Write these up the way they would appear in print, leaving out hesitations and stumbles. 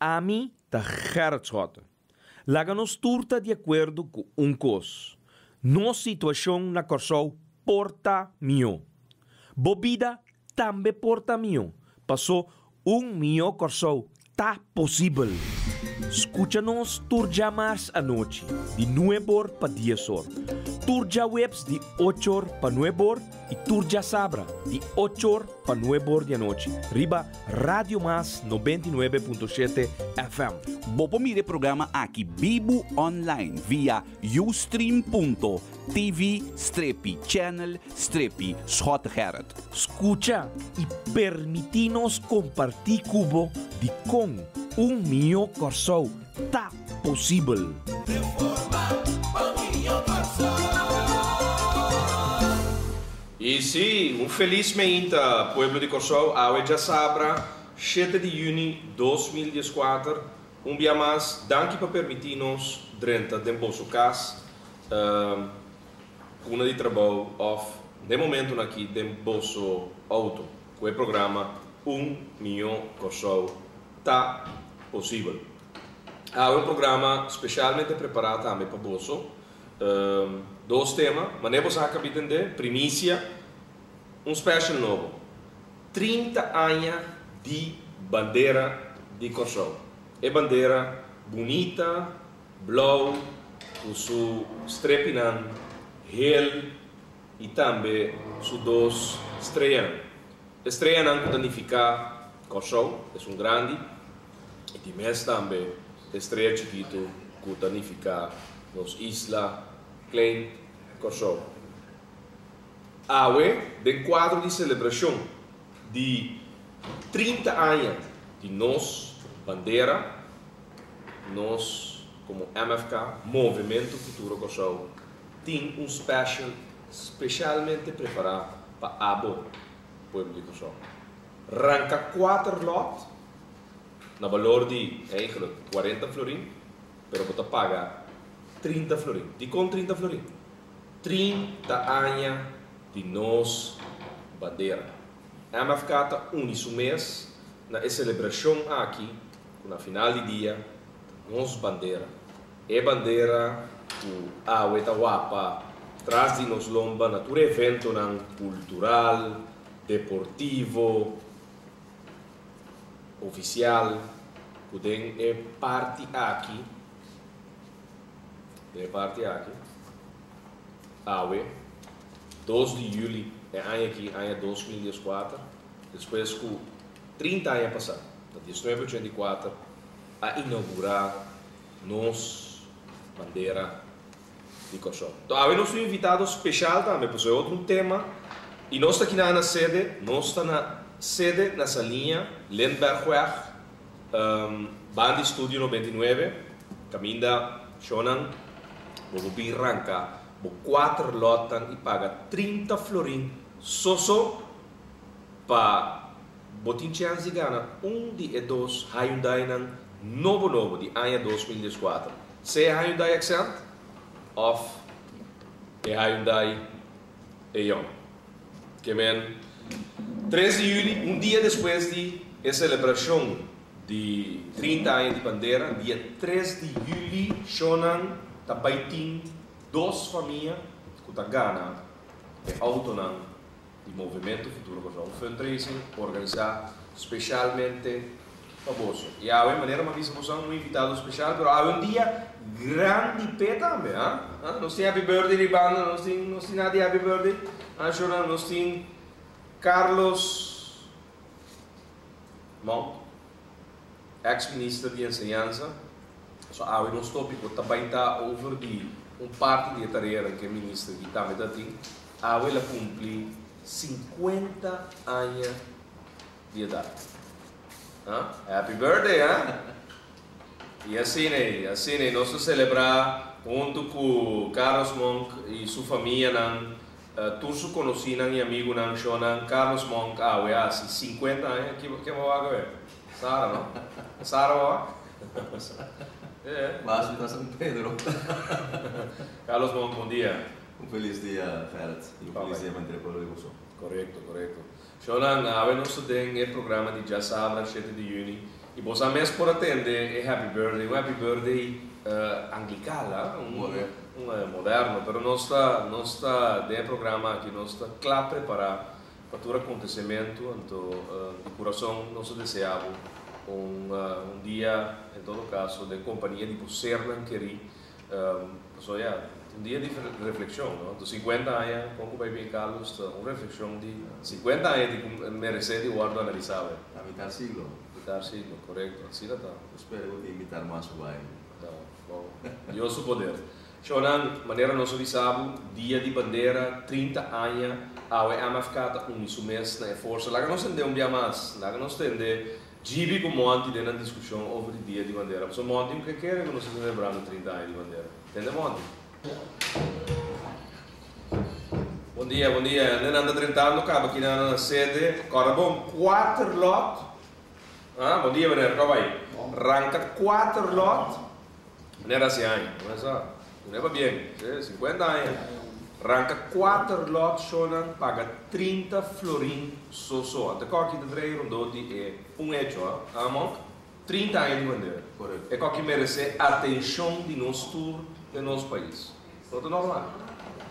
Ami ta Gerrit Schotte. Laga nos tur ta di akuerdo ku un kos, nos situashon na Kòrsou por ta mihó. Bo bida tambe por ta mihó, pasó un mihó Kòrsou ta posibel. Skucha nos tur djamars anochi di nueb'or pa dies'or, tur djaweps di och'or pa nueb'or i tur djasabra di och'or pa nueb'or di anochi riba Radio Mas 99.7 FM. Bo por mira e programa aki bibu online via ustream.tv strepi channel strepi Schottegerrit. Skucha i permití nos kompartí ku bo dikon un mihó Kòrsou ta posibel. I sí, un felis meinta, pueblo di Kòrsou, awe djasabra, shete di yüni 2014. Un bia mas, danki pa permití nos drenta den boso kas, kuna di trabou òf den momentunan akí den boso outo ku e programa Un Mihó Kòrsou Ta Posibel. Awe un programa spesialmente prepará tambe pa boso. Dos tema, manera bo sa a kabi tendé, primisia, un special nobo, 30 aña di bandera di Kòrsou. E bandera bunita, blou, ku su strepinan hel i tambe su dos streanan. E streanan ku ta nifiká Kòrsou, esun grandi, i di mes tambe e strea chikitu ku ta nifiká nos isla Klein Kòrsou. Awe, den kuadro di selebrashon di 30 aña di nos bandera, nos komo MFK, Movementu Futuro Kòrsou, tin un special spesialmente prepará pa abo, pueblo di Kòrsou. Ranka kuater lòt na balor di eigenlijk 40 florin, pero bo ta paga 30 florin. Dikon 30 florin? 30 aña di nos bandera. MFK ta uni su mes na e selebrashon aki ku na final di dia ta nos bandera. E bandera ku awe ta wapa tras di nos lomba na tur eventonan kultural, deportivo, ofisial ku den e parti aki, den e parti aki, awe, 2 di yüli e aña aki, aña 2014, despues ku 30 aña pasá, na 1984, a inougurá nos bandera di Kòrsou. Enton awe nos un invitado speshal tambe, pasobra e otro un tema i nos ta kinan na sede, nos ta na sede na Saliña, Lindberghweg, banda di Studio 99, kaminda shownan bo por bin ranka bo kuater lòtnan i paga 30 florin soso pa bo tin chèns di gana un di e dos Hyundainan nobo nobo di aña 2014. Sea Hyundai Accent òf e Hyundai Eon. Ke men, 3 di yüli, un dia despues di e selebrashon di 30 aña di bandera, dia 3 di yüli shownan ta bai tin dos famia ku ta gana e outonan di Movementu Futuro Kòrsou, un fundraising organisá spesialmente pa boso. I awe, manera mi a bisa boso, un invitado spesial, pero awe un dia grandi p'e tambe, ha? Ha? Nos tin happy birthday di banda, nos tin, nos tin nada di happy birthday? Ha, shornan, nos tin Carlos Monk, ex minister di enseñansa. So awe nos tópiko ta bai ta over di un parti di e tareanan ku e minister aki tambe ta tin. Awe el a kumpli 50 aña di edat. Ha? Happy birthday, ha? I asina ei, asina ei nos ta selebrá huntu ku Carlos Monk i su famianan, tur su konosínan i amigunan, shonnan. Carlos Monk awe a hasi 50 aña. Ke ke bo wak awe? Sara, no? Sara bo wak? E. Mas mi ta San Pedro. Carlos Monk, bon dia. Un felis dia, Gerrit, i un felis dia pa entre pueblo di Kòrsou. Korekto, korekto. Shonnan, awe nos ta den e programa di Djasabra, 7 di yüni. I boso mes por a tende e happy birthday, un happy birthday anglical, ah? Un Moderno. Un moderno, pero nos ta nos ta den e programa aki nos ta kla prepará pa tur akontesimentu, anto di kurason nos ta desea bo un un dia en todo kaso den kompania di bo sernan kerí. Pasobra ya, ta un dia di reflekshon, no? Anto 50 aña, kon ku bai bin Carlos, ta un reflekshon di 50 aña di ku meresé di wòrdu analisá awe. Ta mitar siglo. Mitar siglo, korekto. Asina ta. Bo spera ku tin mitar mas ku bai. Ta, bon. Dios su poder. Shownan, manera nos a bisa bo, Dia di Bandera, 30 aña, awe MFK ta uni su mes na e forsa. Laga nos tende un bia mas. Laga nos tende Gibi ku Monty den nan diskushon over di Dia di Bandera. Pasobra Monty un ke kere ku nos ta selebrando 30 aña di bandera. Tende Monty? Bon dia, bon dia. Hende nan ta drentando kaba ki nan na sede. Kòrda bon, kuater lòt. Ah, bon dia meneer, kòp ai. Ranka kuater lòt. Meneer hasi aña, no sa. Meneer pabien, si, 50 aña. Ranka kuater lòt shownan paga 30 florin so so. Ante kòki ta drei rondó di e un hecho, ah, ah Monk? 30 aña di bandera. Korekto. E kòki meresé atenshon di nos tur den nos pais. No ta normal.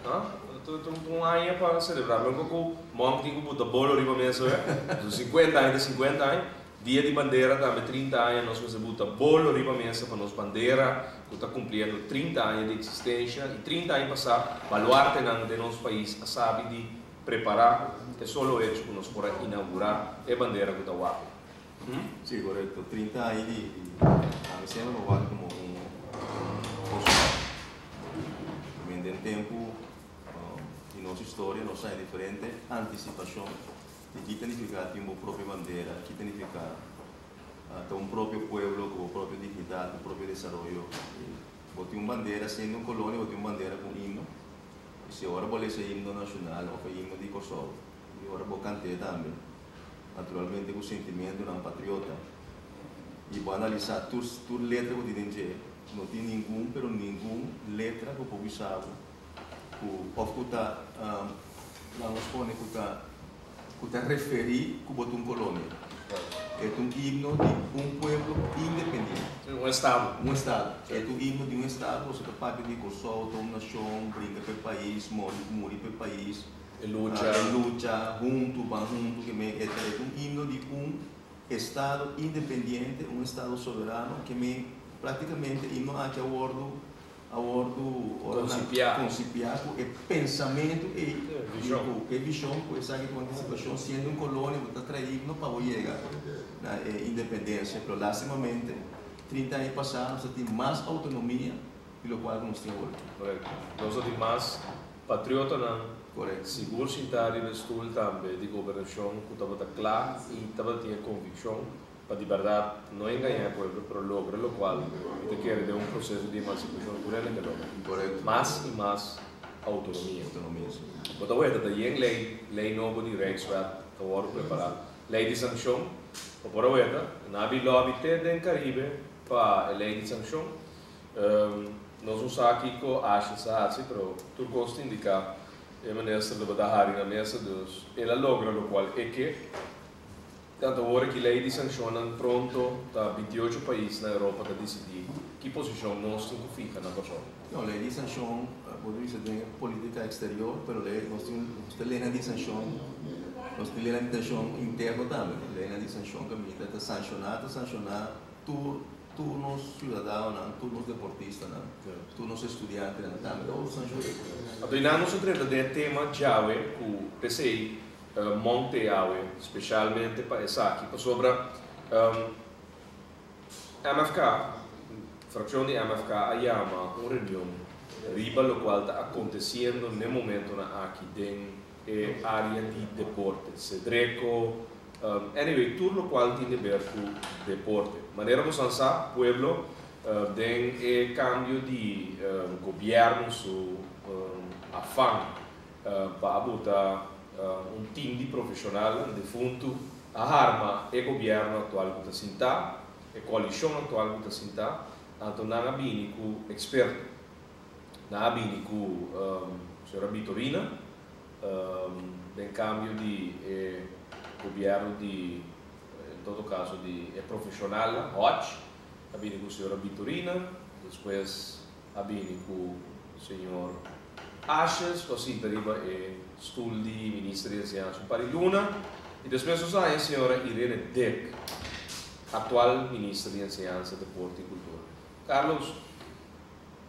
Ah? Ta un aña pa selebrá. Mi un ku Monk tin ku buta bolo riba mesa, wè. Su 50 aña ta 50 aña. Dia di bandera tambe 30 aña nos mester buta bolo riba mesa pa nos bandera ku ta kumpliendo 30 aña di eksistensha i 30 aña pasá baluartenan den nos pais a sabi di prepará e solo hecho ku nos por a inaugurá e bandera ku ta wapi. Hm? Sí, korekto. 30 aña di ami semper lo wak komo un kos Men den tempu di nos historia nos a haña diferente antisipashon di ki ta nifiká tin bo propio bandera, ki ta nifiká ta un propio pueblo ku bo propio dignidat, bo propio desaroyo. Bo tin un bandera siendo un kolonia, bo tin un bandera ku un himno. I si ora bo lesa e himno nashonal òf e himno di Kòrsou i ora bo kant'é tambe, naturalmente ku sentimentunan patriota, i bo analisá tur tur letra ku tin den dje, no tin ningun pero ningun letra ku por bisa bo ku òf ku ta laga nos pone ku ta ku ta referí ku bo ta un kolonia. E ta un himno di un pueblo independiente. Un estado. Un estado. E ta un himno di un estado, pasobra ta papia di Kòrsou ta un nashon, bringa pa e pais, mori muri pa e pais. E lucha. E lucha huntu, ban huntu, ke men e ta e ta un himno di un estado independiente, un estado soberano, ke men praktikamente e himno aki a wòrdu a wòrdu ora nan konsipiá ku e pensamentu ei i ku e vishon ku esaki ta un antisipashon siendo un kolonia bo ta trae himno pa bo yega na e independensia pero lastimamente 30 aña pasá nos a tin mas outonomia di lokual ku nos tin awor. Korekto. Nos a tin mas patriotanan Korekto. sigur sintá riba e stul tambe di gobernashon ku tabata kla i tabatin e konvikshon Pa di bèrdat no engañá e pueblo, pero logra lokual mi ta kere den un proseso di emansipashon tur hende ke logra. Korekto. Mas i mas outonomia. Outonomia, si. Bo ta weta ta yen lei, lei nobo di Rijkswet ta wòrdu prepará. Lei di sankshon, bo por a weta, nan a bin lòbi te den Karibe pa e lei di sankshon. Nos no sa kiko Asjes a hasi, pero tur kos ta indiká e minister tabata hari na mesa, dus el a logra lokual e ke. Tantu awor ki lei di sanshonnan pronto ta 28 pais na Europa ta disidí ki posishon nos tin ku fiha na Kòrsou. No, lei di sanshon bo ta bisa den politica exterior, pero lei nos tin nos ta leinan di sanshon, nos tin leinan di sanshon interno tambe. Leinan di sanshon kaminda ta sanshoná ta sanshoná tur tur nos siudadanonan, tur nos deportistanan, tur nos estudiantenan tambe ta wòrdu sanshoná. Anto i nan nos a drenta den e tema djawe ku p'esei Monte awe, specialmente pa esaki, pasobra MFK, fraccion di MFK a yama un reunion riba locual ta aconteciendo n'e momentonan aki den e area di deporte, Cedreco, anyway, tur locual tin de ber cu deporte. Manera boso a sa, pueblo, den e cambio di gobierno su afan Pa a buta un team di profesionalnan defuntu a harma e gobierno actual cu ta sinta, e coalicion actual cu ta sinta, anto nan a bini cu experto. Nan a bini cu señora Bitorina den cambio di e gobierno di. En todo kaso di e profeshonalnan, Hodge, a bini ku señora Bitorina, despues a bini ku señor Asjes ku a sinta riba e stul di minister di enseñansa un par di luna, i despues nos a haña señora Irene Dick, aktual minister di enseñansa, deporte i kultura. Carlos,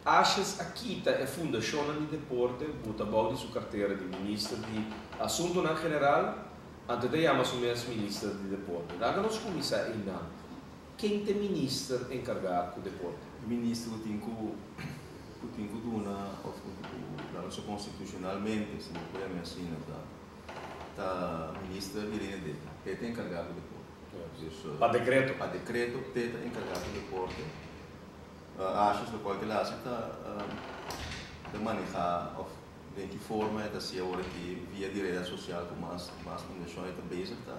Asjes a kita e fundashonnan di deporte buta bou di su kartera di minister di Asuntunan General, anto e ta yama su mes minister di deporte. Laga nos kuminsá einan. Ken ta e minister enkargá ku deporte? E minister ku tin ku ku tin ku duna òf ku ku laga nos konstitushonalmente, si bo por yam'é asina, ta ta minister Irene Dekker. E ta enkargá ku deporte. Dus, Pa dekreto. Pa dekreto te ta enkargá ku deporte. Asjes lokual ke el hasi ta ta manehá òf den ki forma e ta hasi awor aki via di redes sosial ku mas mas fundashon e ta bezig ta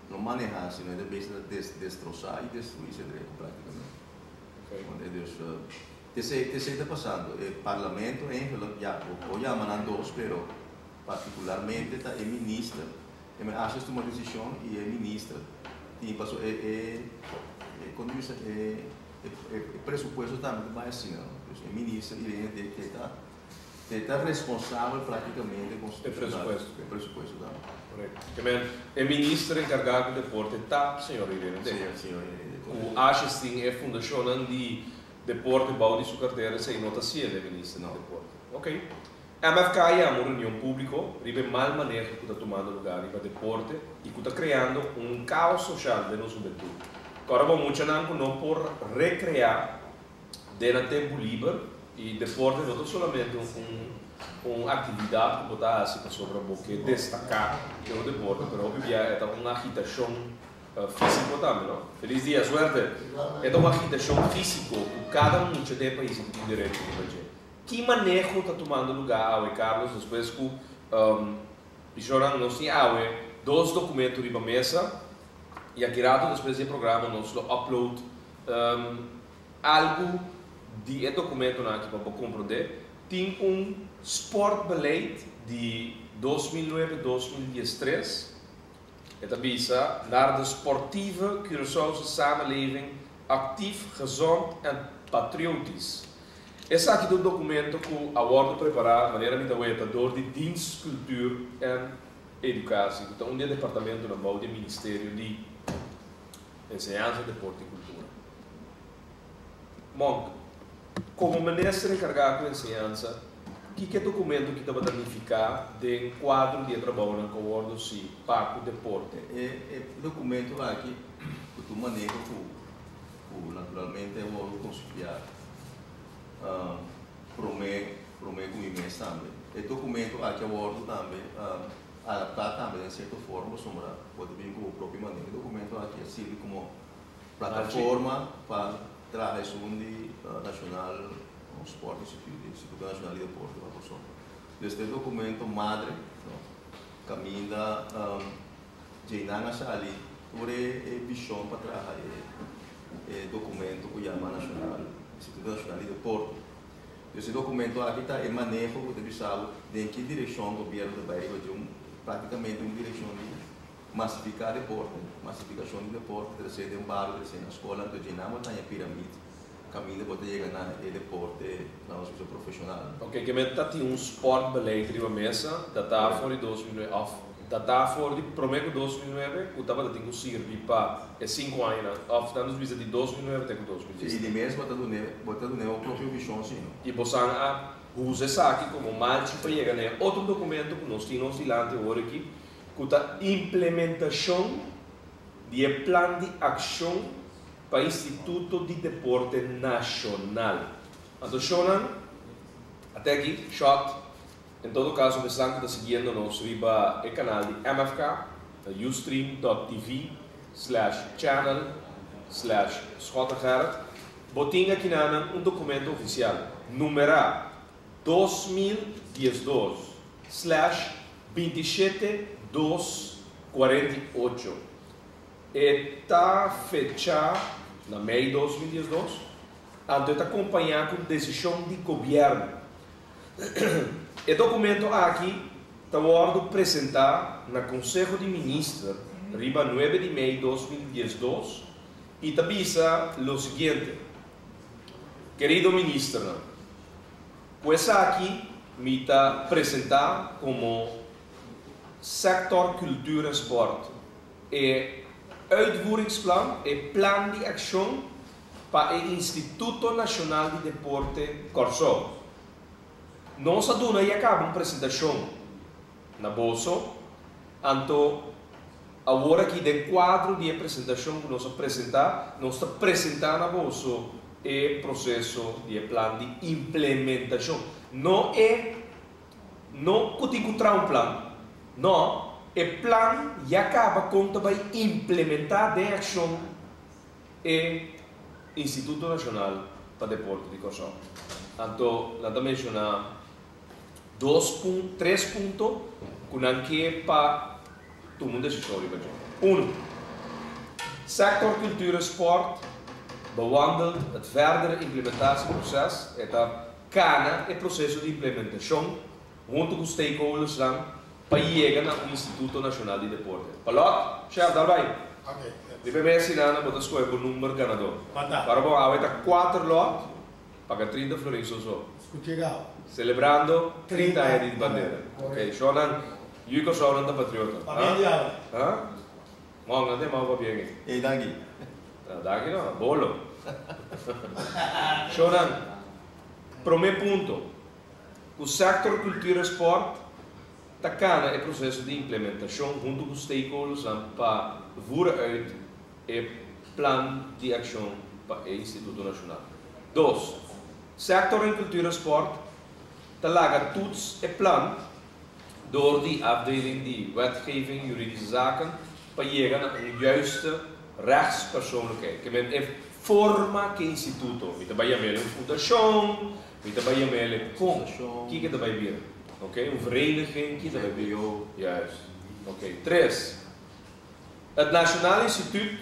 no manehá sino e ta bezig ta destrosá i destruí Sedreko praktikamente. Dus t'esei t'esei ta pasando. E parlamento eigenlijk ya bo por yama nan dos pero partikularmente ta e minister e men Asjes tuma desishon i e minister tin pasobra e e kon ta bisa e E presupuesto tambe ta bai asina, no? Dus e minister Irene Dick te ta te ta responsabel praktikamente konstitushonal. E presupuesto. E presupuesto tambe. Korekto. Ke men e minister enkargá ku deporte ta señor Irene Dick. Si, señor Irene Dick, Ku korekto. Asjes tin e fundashonnan di deporte bou di su kartera esei no ta siel e minister di No. deporte. Ok. MFK a yama un reunion públiko riba e mal maneho ku ta tumando lugá riba deporte i ku ta kreando un kaos soshal den nos hubentut. Kòrda bo muchanan ku no por rekreá den nan tempu liber i deporte no ta solamente un un aktividat ku bo ta hasi pasobra bo ke destaká den un deporte pero hopi bia e ta un agitashon físiko tambe no. Felis dia, suerte! E ta un agitashon físiko ku kada mucha den e pais aki tin derecho riba dje. Ki maneho ta tumando lugá awe, Carlos, despues ku Pichonan nos tin awe dos documento riba mesa y aki rato despues di e programa nos lo upload algu di e documentonan aki pa bo comprende. Tin un sportbeleid di 2009, 2013, e ta bisa, Naar de sportieve Curaçaose samenleving actief, gezond en patriotisch. Esaki ta un documento cu a wordo prepara, manera mi ta weta, door di Dienst Cultuur en Educatie, cu ta un di e departamentonan bou di e Ministerio di Enseñansa, Deporte y Cultura. Monk, como minister encarga cu enseñansa, kico e documento ki tabata nifica den cuadro di e trabounan cu a wordo si pa cu deporte? E documento aki cu ta un maneho cu ku naturalmente a wòrdu konsipiá promé promé ku mi mes tambe. E dokumento aki a wòrdu tambe adaptá tambe den sierto forma pasobra bo ta bin ku bo propio manera. E dokumento aki a sirbi komo plataforma pa traha esun di National Sport Institute, Instituto Nacional di Deporte pa Kòrsou. Dus ta e dokumento madre, no, kaminda Djeinan a sali tur e vishon pa traha e dokumento ku yama Nashonal, Instituto Nashonal di Deporte. Dus e dokumento aki ta e maneho ku ta bisa bo den ki direkshon gobièrnu ta bai riba dje, un praktikamente un direkshon di masifiká deporte, masifikashon di deporte, trese den bario, trese na skol, anto djeinan bo ta haña piramid kaminda bo ta yega na e deporte, na nos bisa profeshonal. Oke, ke men ta tin un sportbeleid riba mesa, ta ta for di 2009 òf Ta ta for di prome ku 2009 ku tabata tin ku sirbi pa e sinku añanan òf nan nos bisa di 2009 te ku 2010. Si, i di mes bo ta dun'é, bo ta dun'é bo propio vishon si no. I bosan a usa esaki komo malchi pa yega na e otro dokumento ku nos tin nos dilanti awor aki, ku ta implementashon di e plan di akshon pa Instituto di Deporte Nashonal. Anto shownan a te aki, shòt. En todo caso mesnan cu ta siguiendo nos riba e canal di MFK na ustream dot tv slash channel slash schottegerrit bo tin akinanan un documento oficial numera 2012 slash 27 dos 48. E ta fecha na mei 2012 anto e ta compaña cu decision di gobierno. E documento aki ta wordo presenta na Conseho di Minister riba 9 di mei 2012 i ta bisa lo siguiente: Kerido ministernan, ku esaki mi ta presentá komo Sektor Kultura en Sport e uitvoeringsplan, e plan di akshon pa e Instituto Nashonal di Deporte Kòrsou. Nos a duna ya kaba un presentashon na boso, anto awor aki den kuadro di e presentashon ku nos a presentá, nos ta presentá na boso e proseso di e plan di implementashon. No e no ku tin ku traha un plan, no, e plan ya kaba kon ta bai implementá den akshon e Instituto Nashonal pa Deporte di Kòrsou. Anto nan ta menshoná dos pun tres punto ku nan ke pa tuma un desishon riba dje. Uno, Sektor Kultura Sport bewandelt het verdere implementatieproces, e ta kana e proseso di implementashon huntu ku stakeholdersnan pa yega na un Instituto Nashonal di Deporte. Pa lòt, Chef, dal bai. Riba e mes sinana bo ta skohe bo number ganadó. Para bo awe ta kuater lòt, paga 30 florin so so. Selebrando 30 aña di bandera. Ok, shownan, yu i Kòrsounan ta patriota. Ha? Mòn, nan ta yama bo pabia ke? Ey, danki. Danki no, bolo. Shownan, promé punto. Ku Sektor Kultura i Sport ta kana e proseso di implementashon huntu ku stakeholdersnan pa voeren uit e plan di akshon pa e Instituto Nashonal. Dos, Sektor en Kultura i Sport ta laga toets e plan dor di afdeling di Wetgeving Juridische Zaken pa yega na un juiste rechtspersoonlijkheid. Ke men e forma ke instituto, mi ta bai yam'el un fundashon, Mi ta bai yama el kon? Kiko ta bai bira? Ok, un vereniging, ki ta bai bira? Juist. Ok, tres. Het Nationaal Instituut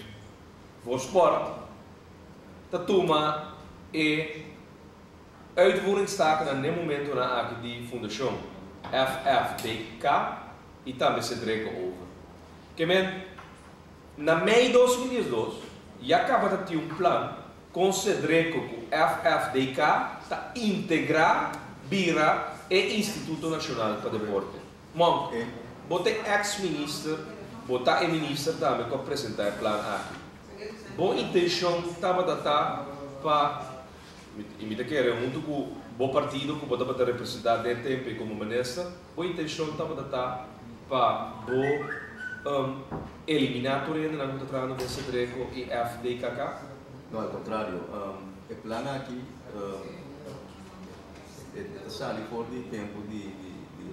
voor Sport ta tuma e uitvoeringstakennan n'e momentonan aki di Fundashon FFDK i tambe Sedreko over. Ke men, na mei 2012 ya kaba ta tin un plan Kon Sedreko ku FFDK ta integrá bira e Instituto Nashonal pa Deporte? Monk, bo ta e eks minister, bo ta e minister tambe ku a presentá e plan aki. Bo intenshon tabata ta pa, i mi ta kere huntu ku bo partido ku bo tabata representá den tempu ei komo minister, bo intenshon tabata ta pa bo eliminá tur hendenan ku ta trahando den Sedreko i FDKK? No, al contrario. E plan aki e ta sali for di tempo di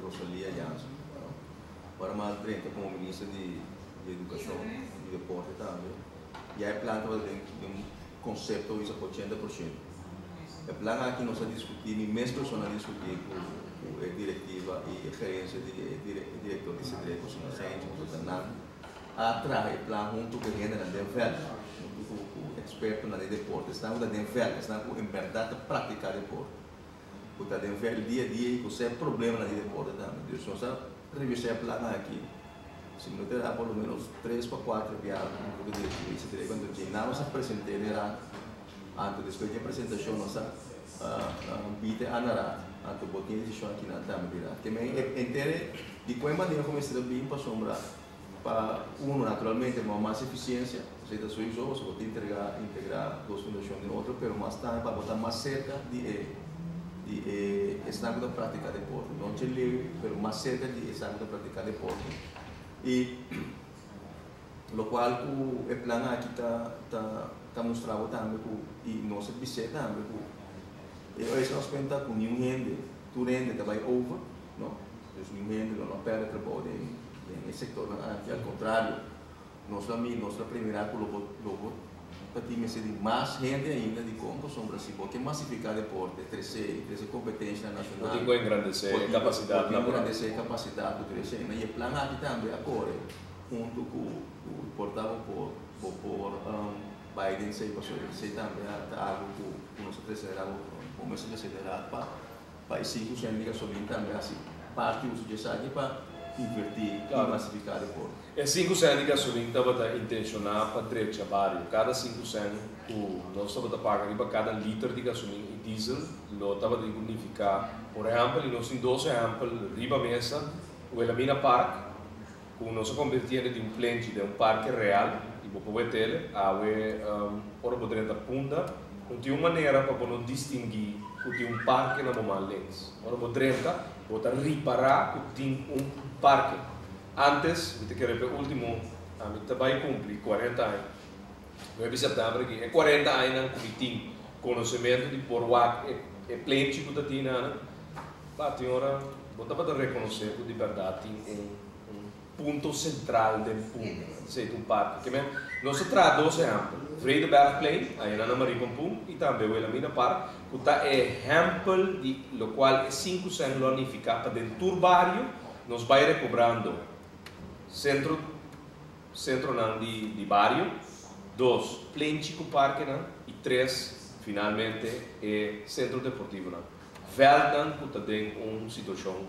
Rosalia Jansen. Ora mi a drenta como minister di Educacion y Deporte tambe, ya e plan tabata den un concepto bisa 80%. E plan aki nos a discuti, mi mes persona a discuti cu e directiva y e gerencia di e director di Sedreco, señor Sainz, pasobra ta nan a traha e plan huntu ku e hendenan den vèlt, huntu ku ku ekspertonan den deporte, esnan ku ta den vèlt, esnan ku en bèrdat ta praktiká deporte, ku ta den vèlt dia a dia i ku sa e problemanan di deporte tambe. Dus nos a revisá e plan aki, si mi no ta erá por lo ménos tres pa kuater biaha huntu ku e direktiva i etsetera. I kuantu dje nan nos a present'é den raad, anto despues di e presentashon nos a bita e ana raad, anto bo tin e desishon aki nan tambe di raad. Ke men e henter e di ku e maneho mester a bin pasobra Pa uno naturalmente bo mas eficiencia, esey ta soiso, pasobra bo ta entrega, integra dos fundacion den otro, pero mas tambe pa bo ta mas cerca di e di e esnan cu ta practica deporte, no dje leu, pero mas cerca di esnan cu ta practica deporte. Y locual cu e plan aki ta ta ta mustra bo tambe cu y nos a bis'é tambe cu e ora nos cuenta cu niun hende, tur hende ta bay over, no, dus niun hende lo no perde trabou den. Den e sektornan aki, al kontrario, nos ta mi nos ta primirá ku lo bo lo bo ta tin mester di mas hende ainda dikon pasobra si bo ke masifiká deporte, trese i trese kompetenshanan Bo tin nashonal, ku engrandesé bo e tin ku bo kapasidat tin ku laboral. engrandesé e kapasidat ku trese ainda. I e plan aki tambe a kore huntu ku ku por ta bo por bo por bai den esei pasobra esei tambe a ta algu ku ku nos a trese den bo mester trese den raad pa Pa e 5 sent di gasolin tambe hasi parti uso di esaki pa Invertí i masifiká deporte. E sinku sèn di gasolin tabata intenshoná pa drecha bario. Kada sinku sèn ku nos tabata paga riba kada liter di gasolin i diesel lo tabatin ku nifiká, por ehèmpel, i nos tin dos ehèmpel riba mesa, Wilhelmina Park, ku nos a konvirtiendo di un plenchi den un parke real i bo por wet'el awe ora bo drenta Punda. No tin un manera pa bo no distinguí ku tin un parke na bo man links. Ora bo drenta, bo ta ripará ku tin un parke. Antes, mi ta kere p'e ultimo, ami ta bai kumpli kuarenta aña, nuebe di sèptèmber aki. E kuarenta añanan ku mi tin konosementu di por wak e plenchi ku ta tin nan, pa tin ora bo tabata rekonosé ku di bèrdat tin un punto sentral den Punda, esei ta un parke. Ke men, nos a traha dos ehèmpel, Vredebergplein, ayanan na Marie Pompoen, i tambe Wilhelmina Park, ku ta e ehèmpel di lokual e sinku sèn lo a nifiká pa den tur bario nos bai rekobrando sentro, sentronan di di bario, dos, plenchi ku parkenan, i tres, finalmente e sentro deportivonan, vèldnan ku ta den un situashon,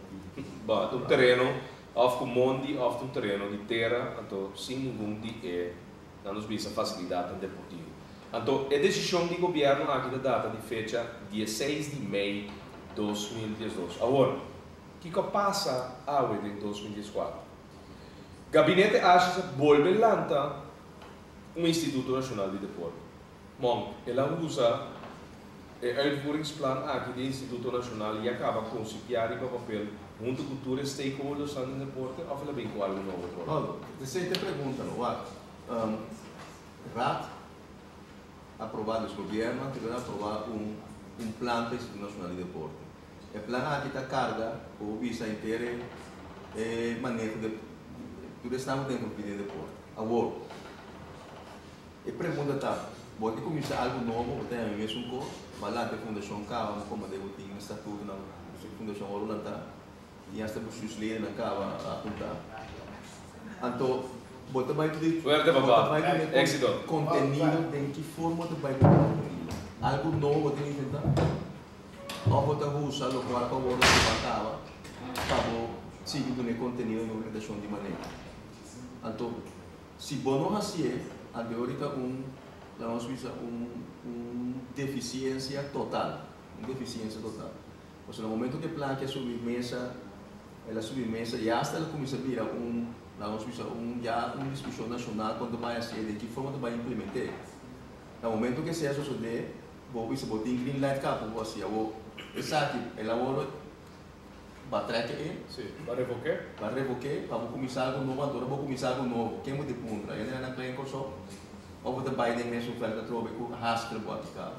bo, un tereno Of ku mondi of ta un tereno di tera, anto sin ningun di e, nan nos bisa, fasilidatnan deportivo. Anto e desishon di gobièrnu aki ta data di fecha dieseis di mei 2012. Awor, kiko a pasa awe den 2014? Gabinete Asjes a bolbe lanta un Instituto Nashonal di Deporte. Mon, el a usa e uitvoeringsplan aki di Instituto Nacional ya caba concipiá riba papel hunto cu tur e stakeholdersnan den deporte of el a bin cu algo nobo otro lado? Bon, esei ta e pregunta no. Wak, Raad a aproba, dus gobierno anterior a aproba un un plan pa Instituto Nacional di Deporte. E plan aki ta carga, bo por bisa, henter e e maneho di tur esnan cu ta envolvi den deporte. Awor. E pregunta ta, Bo a kuminsá algu nobo bo ta yama e mesun kos? Bo a lanta e fundashon kaba bo komand'é bo tin statutonan e fundashon ora lantá i asta bo sùsledennan kaba a apuntá. Anto bo ta bai di Suerte bo ta papá. bai duna e Éxito. kontenido den ki forma bo ta bai duna e kontenido? Algu nobo bo tin inventá? Òf bo ta usa lokual ku a wòrdu aprobá kaba pa bo sigui duna e kontenido i implementashon di maneho? Anto. Si bo no hasié, anto e ta un, laga nos bisa, un un defisiensia total, un defisiensia total. Pasobra na momento ku e plan aki a subi mesa, el a subi mesa i asta el a kuminsá bira un, laga nos bisa, un ya un diskushon nashonal kon ta bai hasié, den ki forma ta bai implement'é. Na momento ku esei a sosodé, bo bisa bo tin green light kaba pa bo hasi. Awor esaki el a wòrdu. Ba trek e. Sí, ba revoké. Ba revoké, pa bo kuminsá algu nobo, anto ora bo kuminsá algu nobo, ken bo ta puntra? E nan kla en Kòrsou? Òf bo ta bai den mesun vèlt atrobe ku haster bo a kika?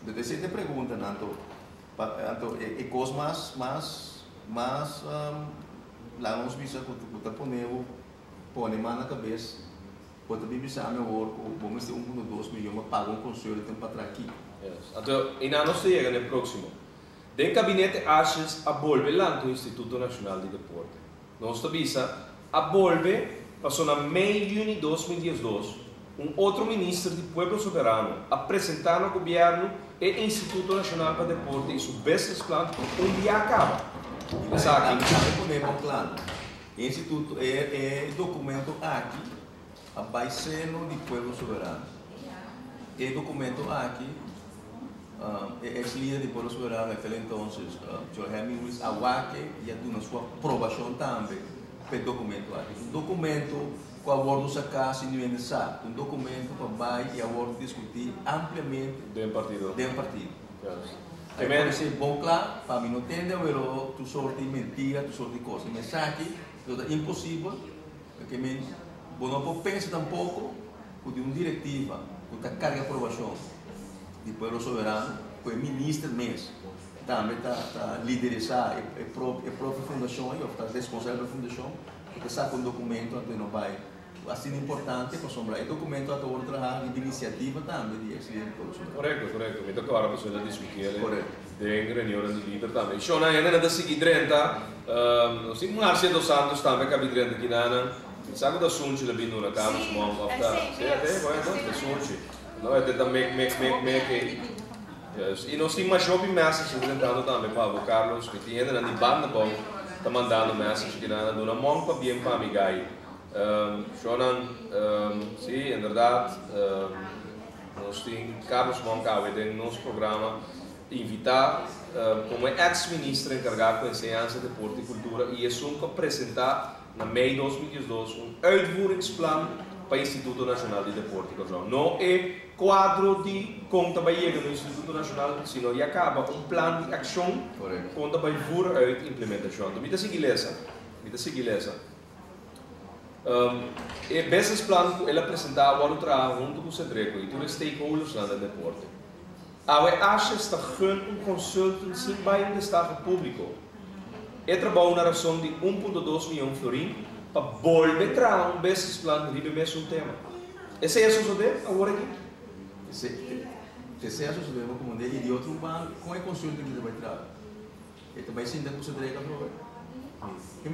Anto esei ta e preguntanan anto pa anto e kos mas mas mas laga nos bisa ku ku ta pone bo pone man na kabes bo ta bin bisa ami awor ku bo mester 1.2 miyon pa paga un consultant pa traha kiko? Yes, anto einan nos ta yega na e próksimo. Den Gabinete Asjes a bolbe lanta un Instituto Nacional di Deporte. Nos ta bisa a bolbe paso na mei juni 2012 un otro minister di Pueblo Soberano a presenta na gobierno e Instituto Nacional pa Deporte y su businessplan un bia caba. Esaki. Tambe tambe pone bon kla. E instituto e e documento aki a bai seno di Pueblo Soberano. E documento aki. E ex lider di Pueblo Soberano aquel entonces, Joe Hemingway, a wak y a duna su aprobacion tambe pa e documento aki. Un documento cu a wordo saca sin niun hende sa. Un documento cu a bay y a wordo discuti ampliamente Den partido. den partido. Yes. Ahí por esey bon cla, pa mi no tende awero tur soort di mentira, tur soort di cos. E mensaki lo ta imposibel, porque mi, bo no por pensa tampoco cu di un directiva cu ta carga aprobacion di Pueblo Soberano, cu e minister mes tambe ta ta liderisa e e propio fundacion ey of ta responsabel pa e fundacion, cu ta saca un documento anto e no bay asina importante pasobra e documento a ta worde traha riba iniciativa tambe di ex lider di Pueblo Soberano. Correcto, correcto. Mi ta acorda pasobra el a discuti el den reunionnan di lider tambe. Shona hende nan ta sigui drenta, nos tin Marcia dos Santos tambe a cabi drenta kinanan. Mi sa cu ta sunchi la bin duna Carlos Monk of ta, si, ate, bueno, ta sunchi. No e ta mek mek mek mek ei. Yes. I nos tin masha hopi messages drentando tambe pa bo Carlos. Mi tin hendenan di banda bou. Ta mandando message aki nan, Duna Monk pabien pa mi gai. Shonan, si, inderdaad, nos tin Carlos Monk awe den nos programa invita como e ex minister encarga cu enseñansa, deporte y cultura y esun cu a presenta na mei 2012 un uitvoeringsplan pa Instituto Nacional di Deporte Kòrsou. No e kuadro di kon ta bai yega na Instituto Nacional, sino ya kaba un plan di akshon kon ta bai voer uit implementashon. Anto mi ta sigui lesa, mi ta sigui lesa. E businessplan ku el a presentá a wòrdu traha huntu ku Sedreko i tur e stakeholdersnan den deporte. Awe Asjes ta gun un consultant sin bai un destaho públiko. E trabou na rason di 1.2 mion florin pa bolbe traha un businessplan riba e mesun tema. Esei a sosodé awor aki? Esei a sosodé bo komo de i di otro banda kon e consultant ki ta bai traha? E ta bai sinta ku Sedreko atrobe? E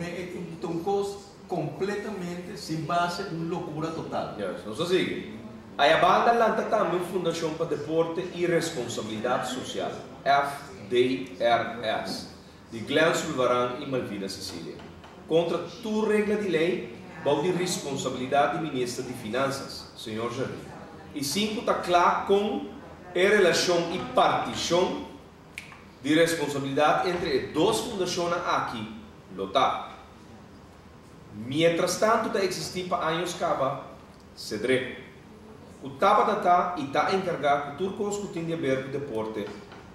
ta un kos Completamente sin base, un locura total. Juist, nos ta sigui. Ayabanda lanta tambe un Fundashon pa Deporte i Responsabilidat Sosial, FDRS, di Glenn Sulvaran i Malvina Cecilia. Kontra tur regla di lei, bou di responsabilidat di Minister di Finansas, señor Jardim. I sin ku ta kla kon e relashon i partishon di responsabilidat entre e dos fundashonnan aki lo ta. Mientrastantu ta eksistí pa años kaba Sedreko, ku tabata ta i ta enkargá ku tur kos ku tin di aber ku deporte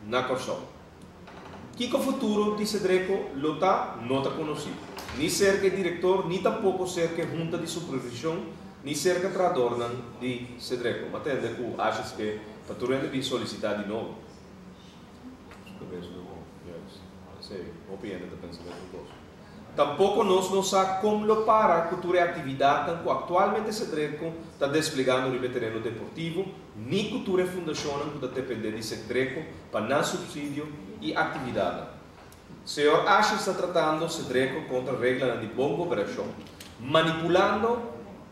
na Kòrsou. Kiko futuro di Sedreko lo ta no ta konosí, ni serka e direktor ni tampoko serka e hunta di supervishon ni serka trahadornan di Sedreko. M'a tende ku HSP ta tur hende bin solisitá di nobo. Hopi hende ta pensa mesun kos. Tampoko nos no sa kon lo para ku tur e aktividatnan ku aktualmente Sedreko ta desplegando riba e tereno deportivo, ni ku tur e fundashonnan ku ta dependé di Sedreko pa nan supsidio i aktividatnan. Señor Asjes ta tratando Sedreko kontra reglanan di bon goberashon, manipulando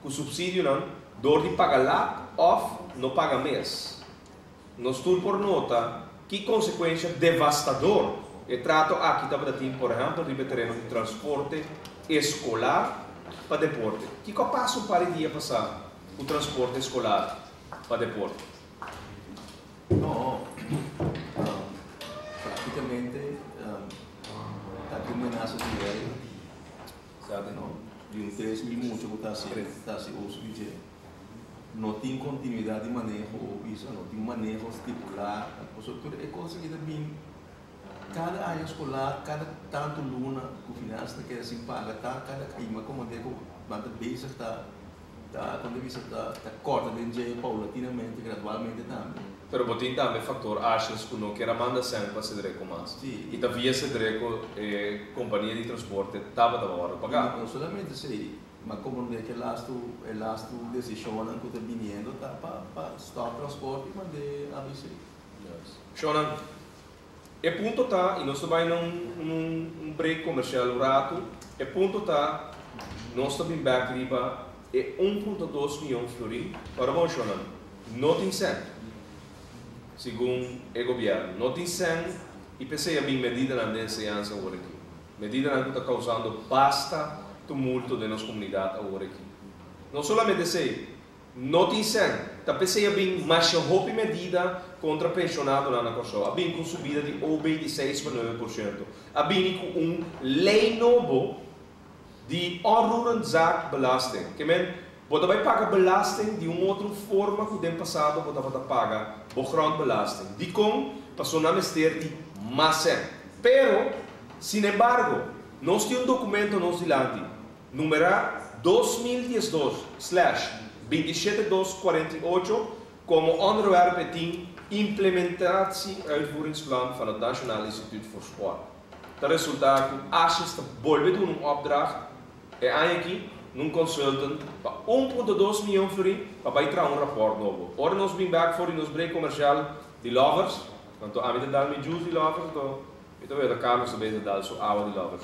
ku supsidionan dor di paga lat òf no paga mes. Nos tur por nota ki konsekuensha devastador e trato aki tabata tin, por ehèmpel riba e tereno di transporte eskolar pa deporte. Kiko a pasa un par di dia pasá ku transporte eskolar pa deporte? No, praktikamente ta ki un menasa di lei, di un 3000 mucha ku ta hasi uso di dje. No tin continuidad di maneho o bisa no tin maneho stipulá pasobra tur e cosnan aki ta bin cada aña escolar cada tanto luna cu finanzas ta keda sin paga ta cada clima como de cu nan ta bezig ta ta con ta bisa ta ta corta den dje paulatinamente gradualmente tambe. Pero bo tin tambe factor ashes cu no kier a manda sèn pa Sedreco mas y ta via Sedreco e compania di transporte tabata wòrdu pagá. No solamente esei. Ma komprondé ku e lastu e lastu desishonnan ku ta biniendo ta pa pa stòp transporte i mand'é abc. Shonnan, e punto ta, i nos ta bai na un un break komersial un ratu, e punto ta nos ta bin bèk riba e 1.2 mion florin. Ora bon shonnan, no tin sèn, segun e gobièrnu. No tin sèn i p'esei a bin medidanan den enseñansa awor aki. Medidanan ku ta kousando basta tumulto den nos komunidat awor aki. No solamente esei, no tin sèn, ta p'esei a bin masha hopi medida kontra penshonadonan na Kòrsou. A bin ku un subida di OB di 6,9%. A bini ku un lei nobo di onroerendzaakbelasting. Ke men, bo ta bai paga belasting di un otro forma ku den pasado bo tabata paga bo grondbelasting. Dikon? Pasobra nan mester di mas sèn. Pero, sinembargo, nos tin un documento nos dilanti, numerá 2012 slash 27 248, como onderwerp e tin Implementatie uitvoeringsplan van het Nationaal Instituut voor Sport. Ta resultá ku Asjes ta bolbe duna un opdracht e aña aki na un consultant pa 1.2 mion florin pa bai traha un rapport nobo. Ora nos bin bek for di nos break comercial di Lovers, anto ami ta dal mi juice di Lovers, anto mi ta weta Carlos ta bezig dal su awa di Lovers.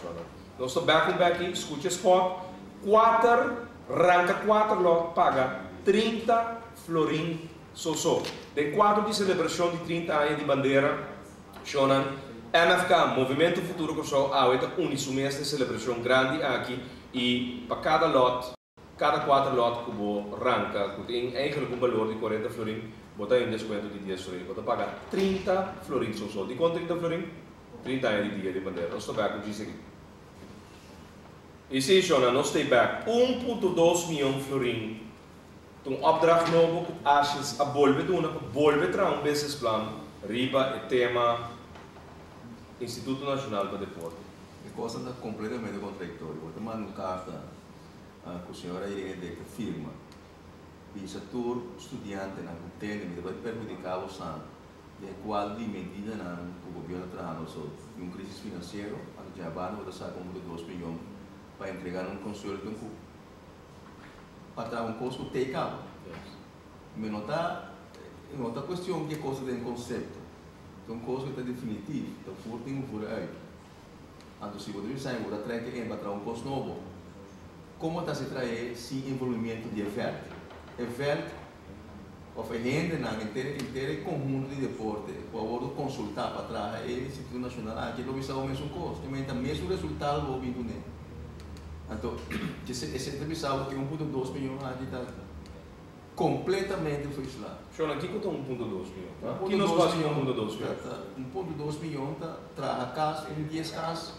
Nos ta bek un bek skucha spot, 4, ranka 4 lot paga 30 florin so so. Den kuadro di selebrashon di 30 aña di bandera, shonnan. MFK, Movementu Futuro Kòrsou, awe ta uni su mes na e selebrashon grandi aki i pa kada lòt, kada kuater lòt ku bo ranka ku tin eigenlijk un balor di 40 florin, bo ta haña un deskuento di 10 florin. Bo ta paga 30 florin so so. Dikon 30 florin? 30 aña di Dia di Bandera. Nos ta bèk ku djis aki. I si, shona, nos ta bèk. 1,2 mion florin. Ta un opdracht nobo ku Asjes a bolbe duna pa bolbe traha un businessplan riba e tema Instituto Nashonal pa Deporte. E kos ta kompletamente kontradiktorio. Bo ta manda un karta ku señora Irene Dekker firma. Bisa tur studiantenan ku tende mi ta bai perhudiká boso di kual di medidanan ku gobièrnu ta trahando so di un krísis finansiero, anto ya banda bo ta saka 1,2 mion pa entregá un consultant ku pa traha un kos ku take out. Ma no ta kuestion ku kos den konsepto. Ta un kos ku ta definitivo, ta voer in voer uit. Anto si bo bisa bo ta trek in pa traha un kos nobo. Kon ta se traha sin envolvimentu di veld? E veld òf e hendenan henter konhunto di deporte, ku a wòrdu konsultá pa traha e Instituto Nashonal aki, lo bisa e mesun kos, ku e mesun resultado lo bin kuné. Anto, esei ta bisa ku 1,2 mion aki ta kompletamente frustrá. Shona, kiko ta 1,2 mion? Ki nos pasa 1,2 mion? 1,2 mion ta traha kas, un 10 kas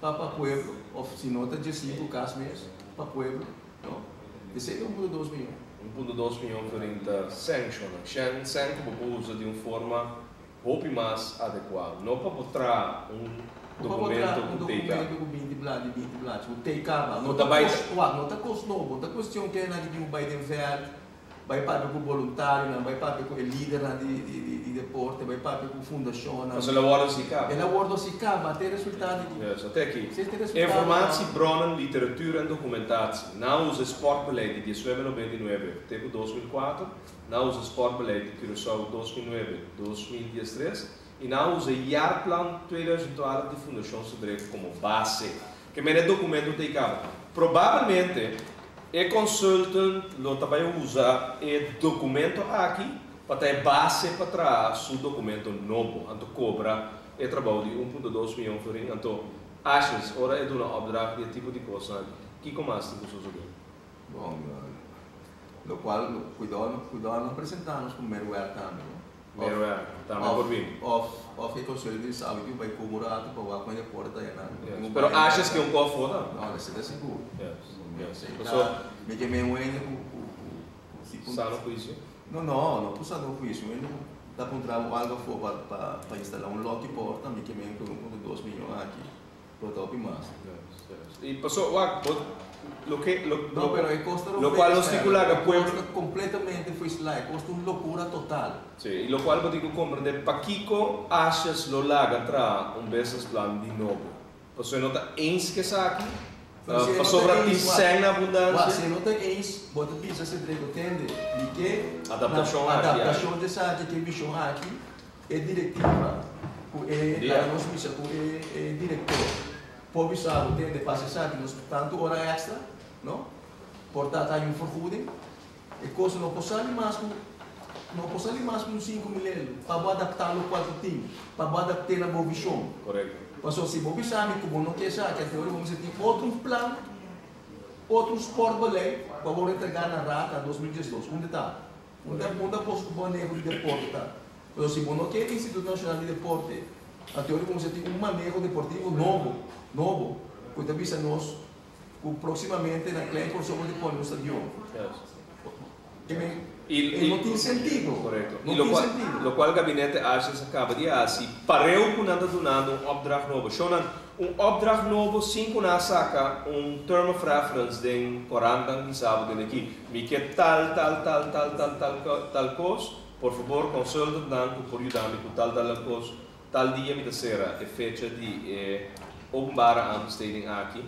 pa pueblo, òf si no ta 5 kas mes pa pueblo, no? Esei ta 1,2 mion. 1,2 mion florin ta sèn, shona. Sèn, sèn ku bo usa di un forma hopi mas adekuá. No pa traha un dokumento un ku TK. Dokumento ku 20 blad, 20 blad, ku TK, no No ta ta bai- no ta kos nobo, ta kuestion ku nan di bai den veld, bai papia ku voluntarionan, bai papia ku lidernan di deporte, bai papia ku fundashon. Mas el a wòrdu siká. El a wòrdu siká, ma tin resultado di Yes, te aki. Si, tin resultado. Informatiebronnen, literatuur en documentatie. Nan a usa sportbeleid di 1999 te 2004, nan a usa sportbeleid di Curaçao 2009, 2013 i nan a usa jaarplan 2012 di Fundashon Sedreko komo base. Ke men e dokumento ta kaba. Probablemente e consultant lo tambe usa e dokumento aki pa tin base pa traha su dokumento nobo. Anto kobra e trabou di 1,2 mion florin. Anto, Asjes, ora e duna opdracht di tipo di kos, kiko mas tin ku sosodé? Bon, lo kual, kuidou, kuidou no presentá nos ku meerwerk tambe, no? Meerwerk, tambe por bin. Òf e konseho di saúde bai ku murato pa wak ku porta ya na. Yes. Pero Asjes ku un kòfo, no? No, esei ta sigur. Yes. So, mi ke men wende ku si Sano huisio? No, no sano huisio. Wende ta kontra algu for pa instalá un lock porta, mi ke men ku 1,2 mion aki. Lo top mas. Yes. I pasó, wak, loke, No, pero e kosta lo kual nos stipulá pueblo kompletamente foi lá, kosta un lokura total. Si, i lo kual bo tin ku komprondé pakiko Asjes lo laga traha un business plan di nobo. Pasó no ta eens ku esaki, pasó pa tin sèn na abundansia. Si no ta eens, bo ta bisa se trego tende, di ku Adaptashon aki. Adaptashon di esaki ku vishon aki e direktiva ku e nos bisa ku e direktor. Por bisa tende pasa esaki nos tantu ora extra, no? Por ta un vergoeding. E kos no por sali mas ku no por sali mas ku 5 mil euro pa adaptá lo kual tin, pa adaptá na bo vishon. Korekto. Pasó si bo bisa ku bo no ke esaki, awor ban tin otro plan, otro sportbeleid, pa bo entregá na raad na 2012. Unda ta? Unda posto maneho di deporte ta? Pero si bo no ke Instituto Nashonal di Deporte, awor ban tin un maneho deportivo nobo, nobo, ku ta bisa nos ku próksimamente na Klein Kòrsou di pone un stadion. Ke men, no tin sentido. Korekto. No I lo tin kual, sentido. lo kual gabinete Asjes a kaba di hasi, pareu ku nan ta dunando un opdracht nobo. Shonan, un opdracht nobo, sin ku nan saka un term of reference den 40 di den aki. Mi ke tal, tal, tal, tal, tal, tal, tal kos, por fabor, consultant nan ku por yuda mi ku tal, tal kos, tal dia mi ta sera e fecha di openbare aanbesteding aki,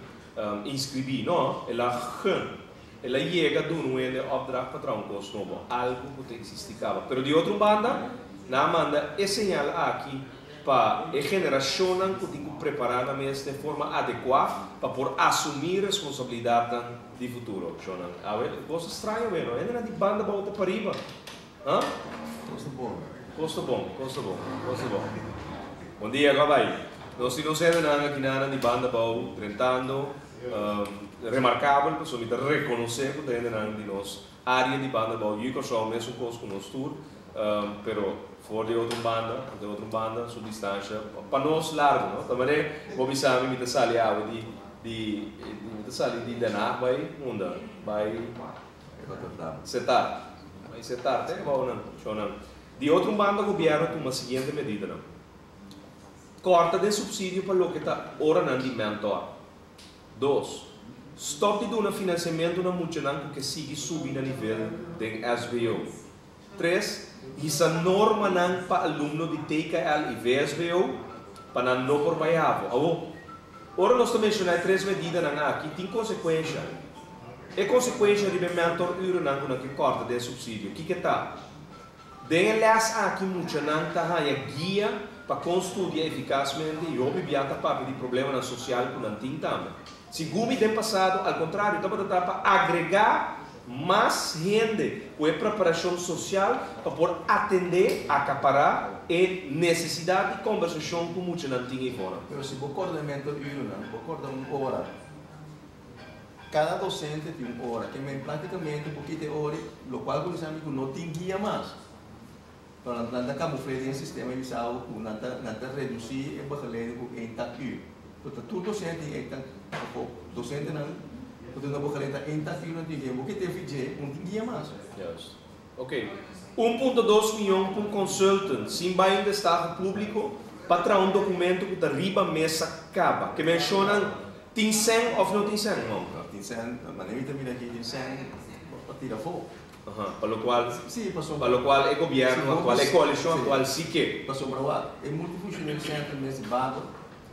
inskribí, no? El a gun. El a yega duna un opdracht pa traha un kos nobo, algu ku ta eksistí kaba. Pero di otro banda, nan a manda e señal aki pa e generashon ku tin ku prepará nan mes di forma adekuá pa por asumí responsabilidat di futuro. Shonan, a ber, kos straño, bueno, ainda di banda bou pa riba. Hã? Kosta bon. Kosta bon, kosta bon, kosta bon. Bon dia, kon bai? Nos tin nos hendenan akinan di Banda Bou drentando. Remarkabel pasobra mi ta rekonosé ku ta hendenan di nos área di Banda Bou. Yu Kòrsou mesun kos ku nos tur, pero for di otro banda, di otro banda su distansha pa nos largu, no? Ta manera bo bisa mi, mi ta sali awe di di mi ta sali di Den Haag bai unda? Bai Rotterdam. Setar. Bai Setar te abou nan, shownan. Di otro banda gobièrnu a tuma siguiente medidanan, Kòrta den supsidio pa loke ta oranan di mèntòr. Dos, Stòp di duna finansiamentu na muchanan ku ke sigui subi na nivel den SBO. Tres, Hisa normanan pa alumno di TKL i VSBO pa nan no por bai havo. Awor, ora nos ta menshoná e tres medidanan aki, tin konsekuensha. E konsekuensha riba e mèntòr-urennan ku nan ke kòrta den supsidio, kiko ta? Den e lès aki muchanan ta haña guia pa kon studia efikasmente i hopi bia ta papia di problemanan sosial ku nan tin tambe. Segun mi den pasado, al kontrario, tabata ta pa agregá mas hende ku e preparashon sosial pa por atendé, akapará, e nesesidat di kombersashon ku muchanan tin eifonan. Pero si bo kòrda e mentor urunan, bo kòrda un ora. Kada dosente tin un ora, ke men praktikamente bo kita e ora i lokual ku bisa mi ku no tin guia mas. Pero nan nan ta kamufl'é den e sistema i bisa bo ku nan ta nan ta redusí e begeleiding ku één tak uur. Pero ta tur dosente tin één tak òf dosentenan ku ta duna begeleiding ta één tak uur nan tin guia. Bo kita e fidj'é, no tin guia mas. Juist. Ok. 1.2 mion pa un consultant sin bai un destaho públiko pa traha un dokumento ku ta riba mesa kaba. Ke menshonan Tin sèn òf no tin sèn, Monka? Tin sèn, manera mi ta mira aki tin sèn pa tira afó. Aha, pa lokual, Sí, pasobra. pa lokual e gobièrnu Si bo aktual, e koalishon sí. aktual si ke. Pasobra wak, e multifunshonal center mes di Babo.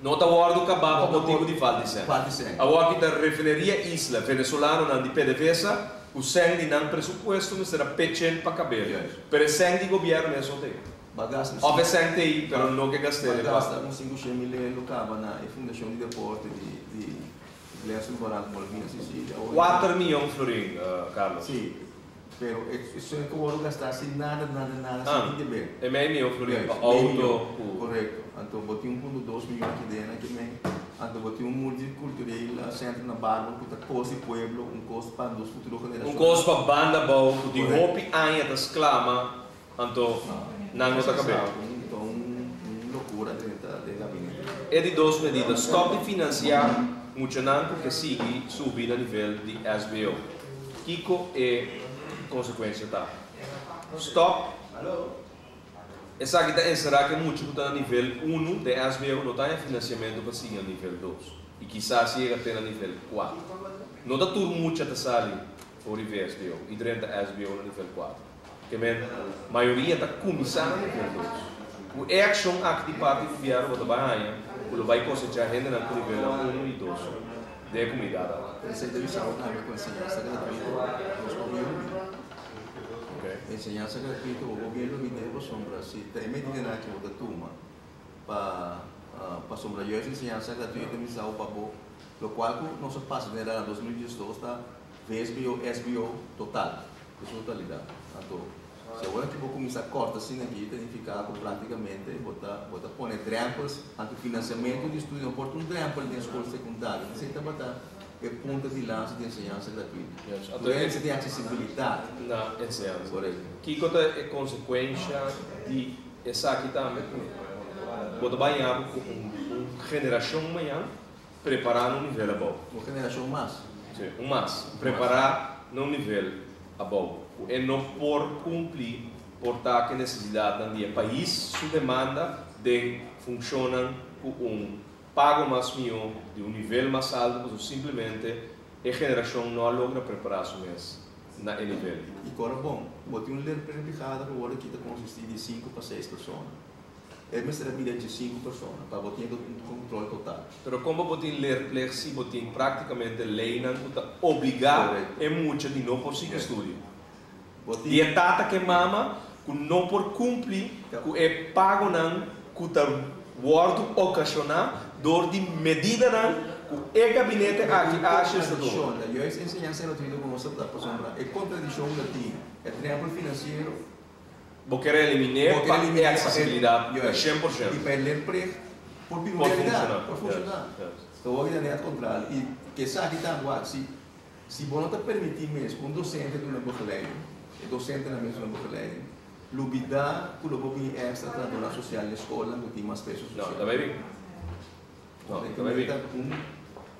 No ta wòrdu kabá pa No ta motibu wòrdu di falta di sèn. falta di sèn. Awor aki ta Refineria Isla, venezolanonan di PDVSA, ku sèn di nan presupuesto mester a pechen pa kabel. Juist. Pero e sèn di gobièrnu mes no ta ei. Ba gasta un Of e sèn ta ei, pero no ke gast'é Ba pa. gasta un 500 mil euro kaba na e fundashon di deporte di di Glenson Barak Molina Cecilia. Awor Kuater miyon florin, Carlos. Sí, pero e e sèn ku wòrdu gastá sin nada, nada, nada, Ah, sin tin deber. e mei miyon florin pa Juist, mei outo miyon, ku. korekto. Anto bo tin 1.2 miyon aki den aki mei. Anto bo tin un multikultureel sentro na Barber ku ta kos di pueblo, un kos pa nos futuro Un generashonnan. kos pa banda bou ku di Korekto. hopi aña ta sklama. Anto nan no ta kab'é. E di dos medida, stòp di finansiá muchanan ku ke sigui subi na nivel di SBO. Kiko e konsekuensia ta? Stòp. Esaki ta enserá ku e mucha ku ta na nivel unu den SBO no ta haña finansiamentu pa sigui na nivel dos i kisas yega te na nivel kuater. No ta tur mucha ta sali for di VSBO i drenta SBO na nivel kuater. Ke men mayoria ta kuminsá na nivel dos. Ku e akshon aki di parti di gobièrnu bo ta bai haña ku lo bai kosechá hendenan ku nivelnan unu i dos den e komunidat aki. Esei ta bisa bo tambe ku enseñansa gratuito nos gobierno bini. Enseñansa gratuito bo gobierno bini pasobra si ta e medidanan aki bo ta tuma pa pasobra juist enseñansa gratuito ta bisa bo pa bo lokual ku nos a pasa den era na 2012 ta VSBO, SBO total. Ku su totalidat. Anto, si awor aki bo kuminsá kòrta asina aki, ta nifiká ku práktikamente bo ta bo ta pone drèmpels, anto finansiamentu di estudio no por ta un drèmpel den skol sekundario. Esei tabata e punta di lansa di enseñansa gratuito. Anto Tur hende tin aksesibilidat. Na enseñansa. Korekto. Kiko ta e konsekuensha di esaki tambe? Ku bo ta baña bo ku un un generashon mañan Prepará na un nivel abou. Un generashon mas. Sí, un mas. Prepará na un nivel abou ku e no por kumpli por ta ku e nesesidatnan di e pais su demanda den funshonnan ku un pago mas mihó, di un nivel mas altu pasobra simplemente e generashon no a logra prepará su mes na e nivel. I kòrda bon, bo tin un leerplichtbrigade ku wòrdu kita konsistí di sinku pa seis persona. E mester a bira 15 persona pa bo tin un control total. Pero con bo por tin leerplicht si bo tin practicamente leynan cu ta obliga e mucha di no por sigui studio? Di e tata cu e mama cu no por cumpli cu e pagonan cu ta wordo ocasiona door di medidanan cu e gabinete aki a haci esta tuma. Ta juist enseñansa gratuito cu nos ta pasobra e contradiccion cu ta tin, e drempel financiero. Bo kier eliminá pa e aksesibilidat na 100%. I pa e leerplicht por bira Por realidat, funshoná. por funshoná. Ta wak di net kontrali. I ku esaki tambe wak, si si bo no ta permití mes ku un dosente duna begeleiding, e dosentenan mes duna begeleiding, lubidá ku lo por bini èkstra trahadónan sosial na e skolnan ku tin mas peso No, sosial. ta bai bin. No, ta bai bin. Ta un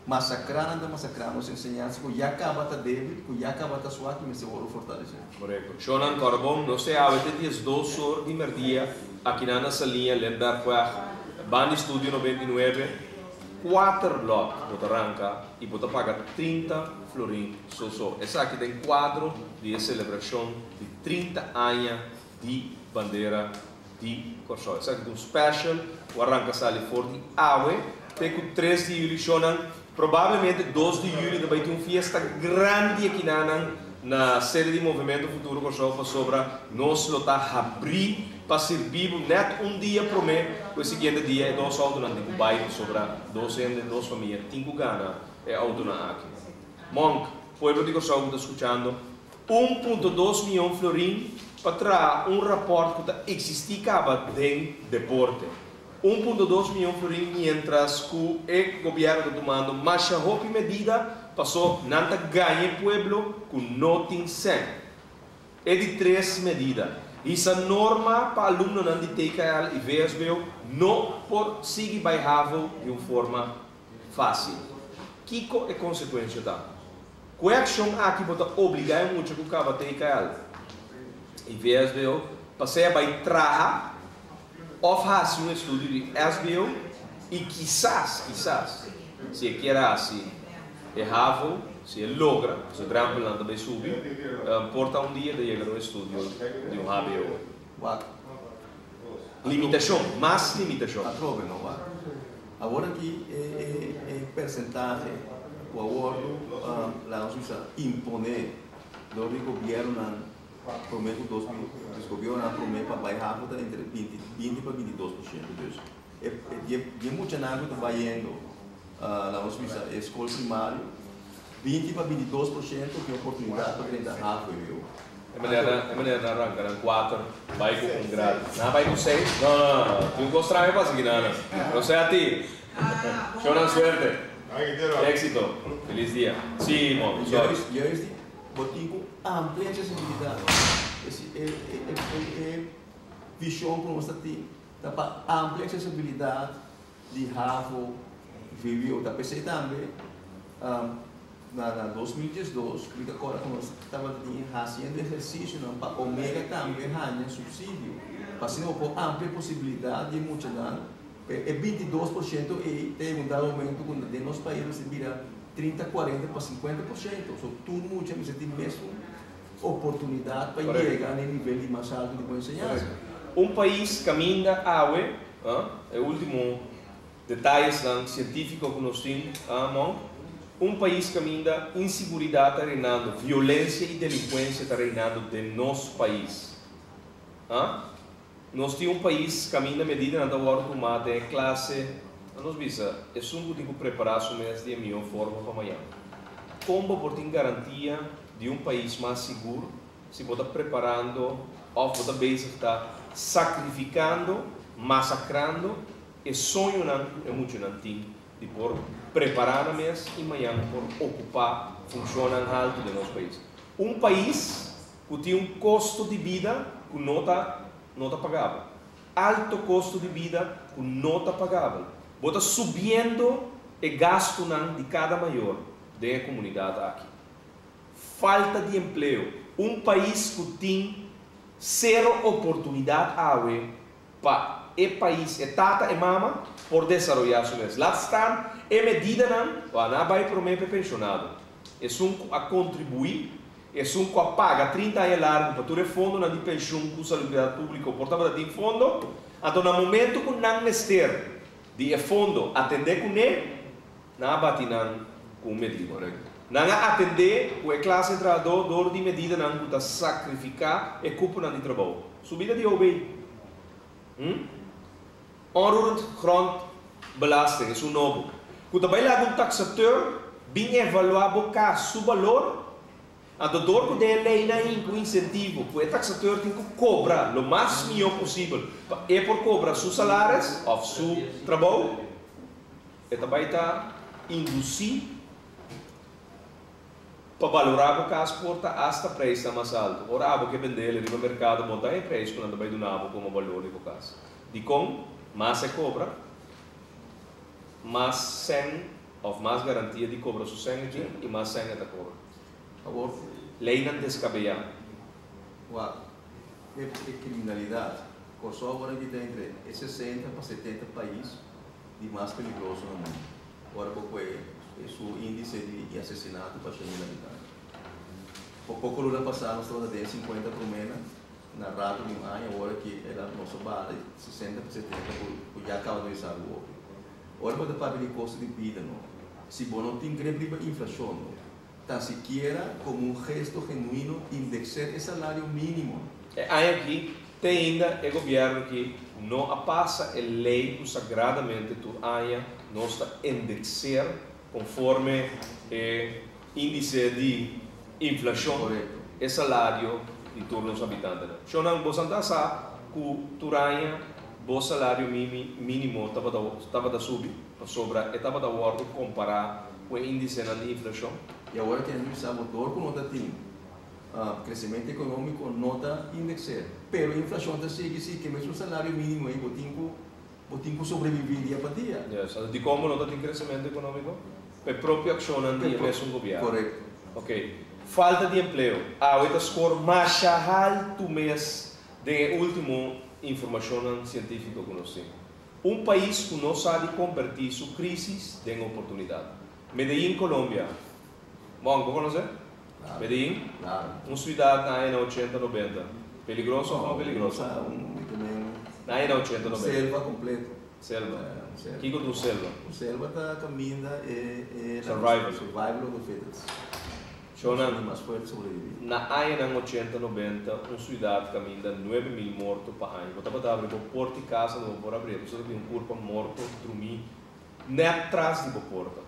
masakrá nan ta masakrá nos enseñansa ku ya kaba ta débil, ku ya kaba ta suak i mester wòrdu fortalesé. Korekto. Shownan Kòrbon, nos te awe te 12 or di mèrdia akinan na Saliña Limbergweg, banda di Studio 99, kuater lòt bo ta ranka i bo ta paga 30 florin so so. Esaki den kuadro di e selebrashon di 30 aña di bandera di Kòrsou. Esaki ta un special ku a ranka sali for di awe te ku 3 di yüli. Shownan, probablemente 2 di yüli ta bai tin un fiesta grandi akinanan na sede di Movementu Futuro Kòrsou pasobra nos lo ta habrí pa sirbi bo nèt un dia promé ku e siguiente dia e dos outonan tin ku bai pasobra dos hende, dos famia tin ku gana e outonan aki. Monk, pueblo di Kòrsou ku ta skuchando, 1.2 mion florin pa traha un rapòrt ku ta eksistí kaba den deporte. 1.2 mion florin miéntras ku e gobièrnu ta tumando masha hopi medida paso nan ta gaña e pueblo ku no tin sèn. E di tres medida, hisa norma pa alumnonan di TKL i VSBO no por sigui bai havo di un forma fásil. Kiko e konsekuensha ta? Ku e akshon aki bo ta obligá e mucha ku kaba TKL i VSBO pa sea bai traha òf hasi un estudio di SBO i kisas, kisas, si e kier hasi e havo, si e logra, pasobra drèmpelnan ta bai subi, por ta un dia ta yega na un estudio di un hbo. Wak. Limitashon, mas limitashon. Atrobe no wak. Awor aki e persentahe ku a wòrdu, laga nos bisa, imponé dor di gobièrnunan promé ku 2000, dus gobièrnunan promé pa bai havo ta entre 20, 20 pa 22%. Dus e di e muchanan ku ta bayendo, laga nos bisa, e skol primario, 20 pa 22% tin oportunidat pa drenta havo e bieu. E manera e manera nan ranka nan kuater bai ku un grado. Nan a bai ku seis? No, no, no, no. Tin un kos straño pasa aki nan. No sea ti. Show nan suerte. Éxito. Feliz dia. Sí, mon. Sorry. Juist, juist di bo tin ku amplia accesibilidad. Esi e e e e vision ku nos ta tin ta pa amplia accesibilidad di havo, vwo. Ta p'esei tambe na na 2012 mi ta kòrda ku nos tabata tin hasiendo ehersisionan pa Omega tambe haña supsidio pa asina bo por amplia posibilidat di e muchanan. E 22% ei ta yega un dado momento ku den nos pais mester bira 30, 40 pa 50%. So tur mucha mester tin mesun oportunidat pa yega na e nivel di mas alto di bo enseñansa. Un pais kaminda awe, e último detayesnan sientífiko ku nos tin, Monk, un pais kaminda insiguridat ta reinando, violensia i delinkuensia ta reinando den nos pais. Nos tin un pais kaminda medidanan ta wòrdu tumá den e klase, a nos bisa, esun ku tin ku prepará su mes di e mihó forma pa mañan. Kon bo por tin garantia di un pais mas sigur si bo ta preparando òf bo ta bezig ta sakrifikando, masakrando e soñonan ku e muchanan tin di por prepará nan mes i mañan por okupá funshonnan haltu den nos pais? Un pais ku tin un kosto di bida ku no ta no ta pagabel. Alto kosto di bida ku no ta pagabel. Bo ta subiendo e gastunan di kada mayor den e komunidat aki. Falta di empleo. Un pais ku tin sero oportunidat awe pa e pais, e tata, e mama por desaroyá su mes. Laat staan e medidanan ku a na bai promé pa e penshonado. Esun ku a kontribuí, esun ku a paga 30 aña largu pa tur e fondonan di penshun ku Salubridat Públiko por tabata tin fondo, anto na momento ku nan mester di e fondo atendé kuné, nan a bati nan ku un medida. Nan a atendé ku e klase trahadó dor di medidanan ku ta sakrifiká e kuponan di trabou. Subida di OB. Hm? Onroerend grond belasting, esun nobo, ku ta bai laga un taksateur bin evaluá bo kas su balor. Anto dor ku den e leinan hinka un insentivo ku e taksateur tin ku kobra lo mas mihó posibel pa e por kobra su salaris òf su trabou, e ta bai ta indusí pa balorá bo kas por ta asta preisnan mas altu. Ora abo ke bendel riba merkado bo ta e preis ku nan ta bai duna bo komo balor di bo kas. Dikon mas e kobra, mas sèn òf mas garantia di kobra su sèn e tin i mas sèn e ta kobra. Awor. Leinan deskabeyá. Wak, e e kriminalidat. Kòrsou awor aki ta entre e 60 pa 70 pais di mas peligroso na mundu, ora bo koe e su índise di asesinato pa 100 mil habitante. Poko luna pasá nos tabata den e 50 promenan na rato di un aña, awor aki el a nos a baha di 60 pa 70 ku ku ya kaba di bisa algu hopi. Ora bo ta papia di kosto di bida no, si bo no tin grip riba inflashon no, Tan sikiera komo un gesto genuino indexer e salario mínimo. E aña aki te ainda e gobièrnu aki no a pasa e lei ku sagradamente tur aña nos ta indexer konforme e índise di inflashon e salario di tur nos habitantenan. Shonnan, bosan ta sa ku tur aña bo salario mínimo tabata subi pasobra e tabata wòrdu kompará ku e índisenan di inflashon. I awor aki nan bisa bo dor ku no ta tin kresementu ekonómiko no ta indekser, pero inflashon ta sigui si ke mesun salario mínimo ei bo tin ku bo tin ku sobreviví dia pa dia. Yes, anto dikon bo no ta tin kresementu ekonómiko? Pa e propio akshonnan di e mesun gobièrnu. Korekto. Ok. Falta di empleo. Awe ta skor masha haltu mes den e último informashonnan sientífiko ku nos tin. Un pais ku no sa di kombertí su krísis den oportunidat. Medellín, Colombia. Bon, bo konosé? Claro. Medellín? Claro. Un siudat na añanan ochenta, nobenta. Peligroso òf no peligroso? No, un Na añanan ochenta, un nobenta. selva kompleto. Selva. Un selva. Kiko ta un selva? Un selva ta kaminda e e Survival. Survival of the fittest. Shownan, Di mas fuerte sobreviví. Na añanan ochenta, nobenta, un siudat kaminda 9000 morto pa aña. Bo tabata abri bo porta di kas unda bo por abri, pasobra tin un kurpa morto drumí nèt tras di bo porta.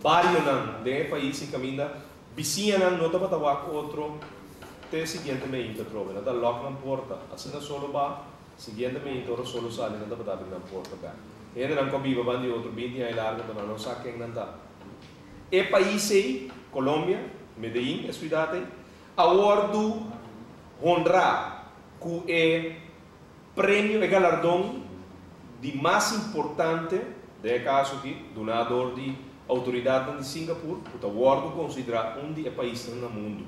Barionan den e pais i kaminda bisiñanan no tabata wak otro te siguiente meinta atrobe. Nan ta lòk nan porta. Asina solo ba, siguiente meinta ora solo sali nan tabata abri nan porta bèk. Hendenan ku a biba ban di otro 20 aña largu anto nan no sa ken nan ta. E pais ei, Colombia, Medellín, e siudat ei, a wòrdu honrá ku e premio, e galardon di mas importante, den e kaso aki, duná dor di outoridatnan di Singapur, ku ta wòrdu konsiderá un di e paisnan na mundu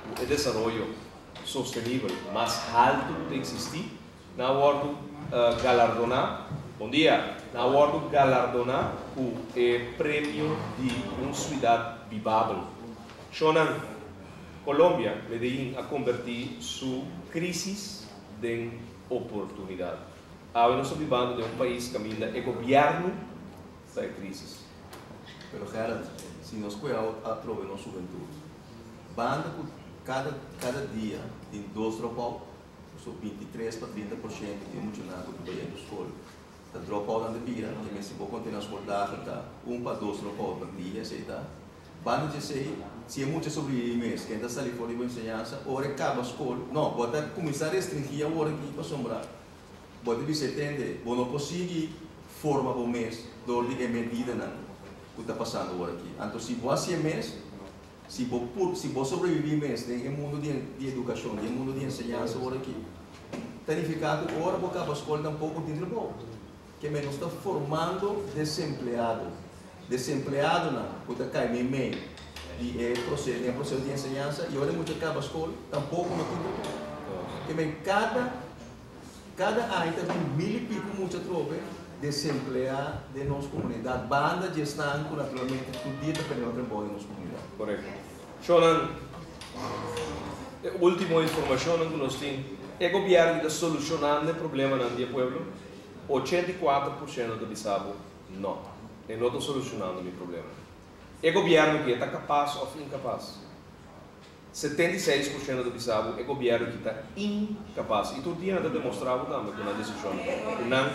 ku e desaroyo sostenibel mas haltu ku ta eksistí. Nan a wòrdu galardoná, bon dia, nan a wòrdu galardoná ku e premio di un suidat bibabel. Shonnan, Colombia, Medellín a kombertí su krísis den oportunidat. Awe nos ta bibando den un pais kaminda e gobièrnu ta e krísis. Pero Gerrit, si nos koe atrobe nos hubentut, banda ku kada kada dia tin dos dropout, So 23 pa 30% di e muchanan ku ta bayendo skol ta drop out nan ta bira ke men si bo konta nan skol dagen ta un pa dos drop out pa dia esei ta. Banda di esei si e mucha sobrevivi mes ken ta sali for di bo enseñansa ora e kaba skol no bo ta kuminsá restringí awor aki pasobra bo ta bisa e tende bo no por sigui forma bo mes dor di e medidanan ku ta pasando awor aki anto si bo hasi e mes Si bo pur, si bo sobreviví mes den e mundu di di edukashon, den e mundu di enseñansa ora aki, ta nifiká ku ora bo kaba skol tampoko tin trabou. Ke men nos ta formando desempleado. Desempleadonan ku ta kai meimei di e proses, den e proseso di enseñansa i ora e mucha kaba skol tampoko no tin trabou. Ke men kada Kada aña ta bin mil i piku mucha trobe desempleá den nos komunidat, banda di esnan ku naturalmente tur dia ta pèrdè nan trabou den nos komunidat. Korekto. Shownan, e último informashonnan ku nos tin, e gobièrnu ta solushonando e problemanan di e pueblo? 84% ta bisa bo nò, e no ta solushonando mi problemanan. E gobièrnu ki e ta kapas òf inkapas? 76% ta bisa bo e gobièrnu ki ta inkapas i tur dia nan ta demostrá bo tambe ku nan desishonnan ku nan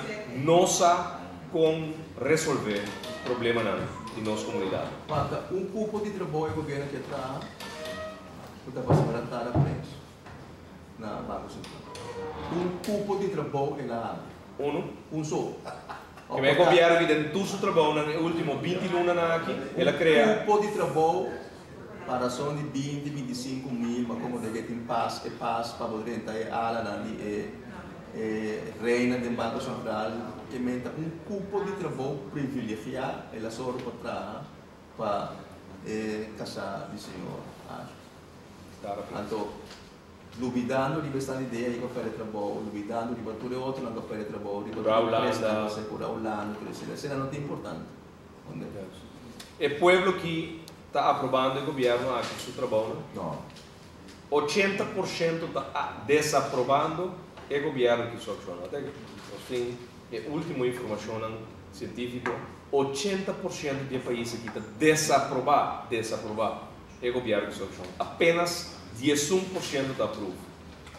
no sa kon resolvé problemanan di nos komunidat. Falta un kupo di trabou e gobièrnu ke traha. ku ta pasá Tara Prins na Banko Sentral. Un kupo di trabou el a habri. Unu. Un so. Ke men gobièrnu ki den tur su trabounan e último 20 lunanan aki, el a krea. Un kupo di trabou pa rason di 20, 25 mil, ma komo de ke tin pas, e pas pa bo drenta e alanan di e reina den Banko Sentral, ke men ta un kupo di trabou privilegiá el a sòru pa traha pa e kasá di señor Asjes. Tara Prins. Anto, lubidando riba esta idea ku a pèrdè trabou, lubidando riba tur e otronan ku a pèrdè trabou, riba tur Hulanda. presidente ku Hulanda, tur esei, esei no ta importante. Onde? E pueblo ku ta aprobando e gobièrnu aki su trabou, no? No. 80% ta desaprobando e gobièrnu ku su akshon. Te ku nos tin e último informashon sientífiko, 80% di e pais aki ta desaprobá e gobièrnu ku su akshon. Apenas 11% ta aprobá.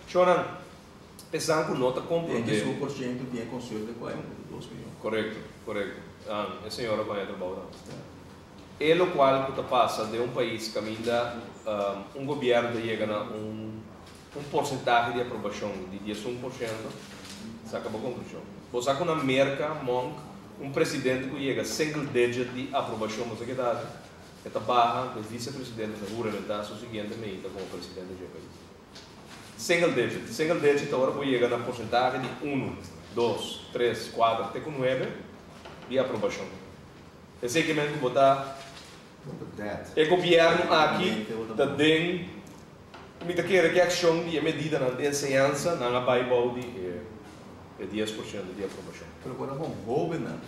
Shonan, pensando ku no ta Tin komprondé. 1% tin konsulta ku 1,2 mion. Korekto. Ah, e señora ku trabou. E lokual ku ta pasa den un pais kaminda un gobièrnu yega na un porsentahe di aprobashon di 11%, saka bo konklushon. Bo sa ku na Merka, Monk, un presidente ku yega single digit di aprobashon, bo sa kiko e ta? E ta baha, e visepresidente ta huramentá su siguiente mainta komo presidente di pais. Single digit. Single digit awor bo yega na porsentahe di 1, 2, 3, 4, te ku 9 di aprobashon. Esei ke men ku bo ta Dead. e gobièrnu aki ta den mi ta kere ku akshon di medidanan di enseñansa nan a bai bou di e 10% di aprobashon. Pero awor bon, hóbennan,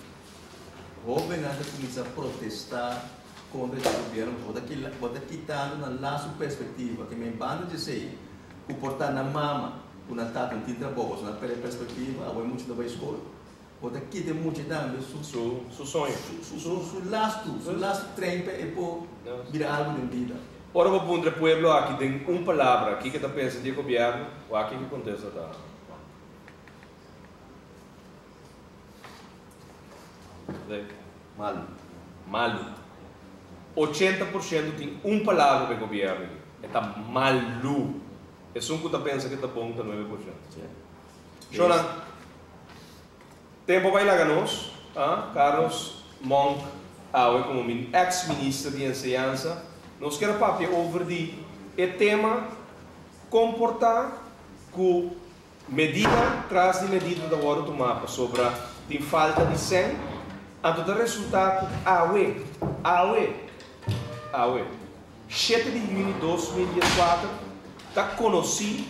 hóbennan ta kuminsá protestá kontra e gobièrnu, bo ta kitando nan su perspektiva, ke men banda di esei, ku por ta nan mama, ku nan tata no tin trabou, nan pèrdè perspektiva, awor mucha ta bai skol, bo ta kita mucha tambe su Su soño. su lastu trein pa e por bira algu den bida. Ora bo puntra e pueblo aki den un palabra, kiko e ta pensa di gobièrnu, wak kiko kontesta ta. Malu. Malu. 80% tin un palabra pa e gobièrnu. Ta malu. Esun ku ta pensa ku ta bon ta 9%. Shona, tempu a bai laga nos, ah? Carlos Monk, awe komo ex-minister di enseñansa, nos ke papia over di e tema komportá ku medida tras di medida ta wòrdu tumá pasobra tin falta di sèn, anto ta resultá ku awe, 7 di yüni di 2004, ta konosí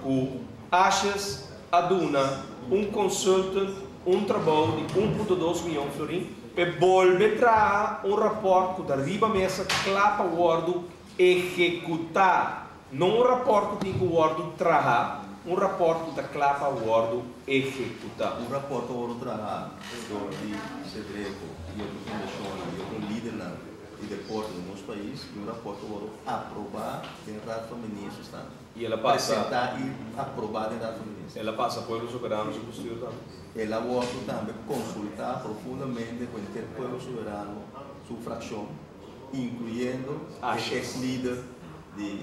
ku Asjes a duna un consultant un trabou di 1,2 mion florin pa bolbe traha un rapport ku ta riba mesa kla pa wòrdu ehekutá. No un rapport ku tin ku wòrdu traha, un rapport ku ta kla pa wòrdu ehekutá. Un rapport ku a wòrdu traha dor di Sedreko i otro fundashon i otro lidernan di deporte den nos pais i un rapport ku a wòrdu aprobá den Raad van Ministers tambe. I el a pasa, Presentá i aprobá den Raad van Ministers. El a pasa Pueblo Soberano su bestuur tambe. El a wòrdu tambe konsultá profundamente ku henter Pueblo Soberano, su frakshon, inkluyendo Asjes. e ex-líder di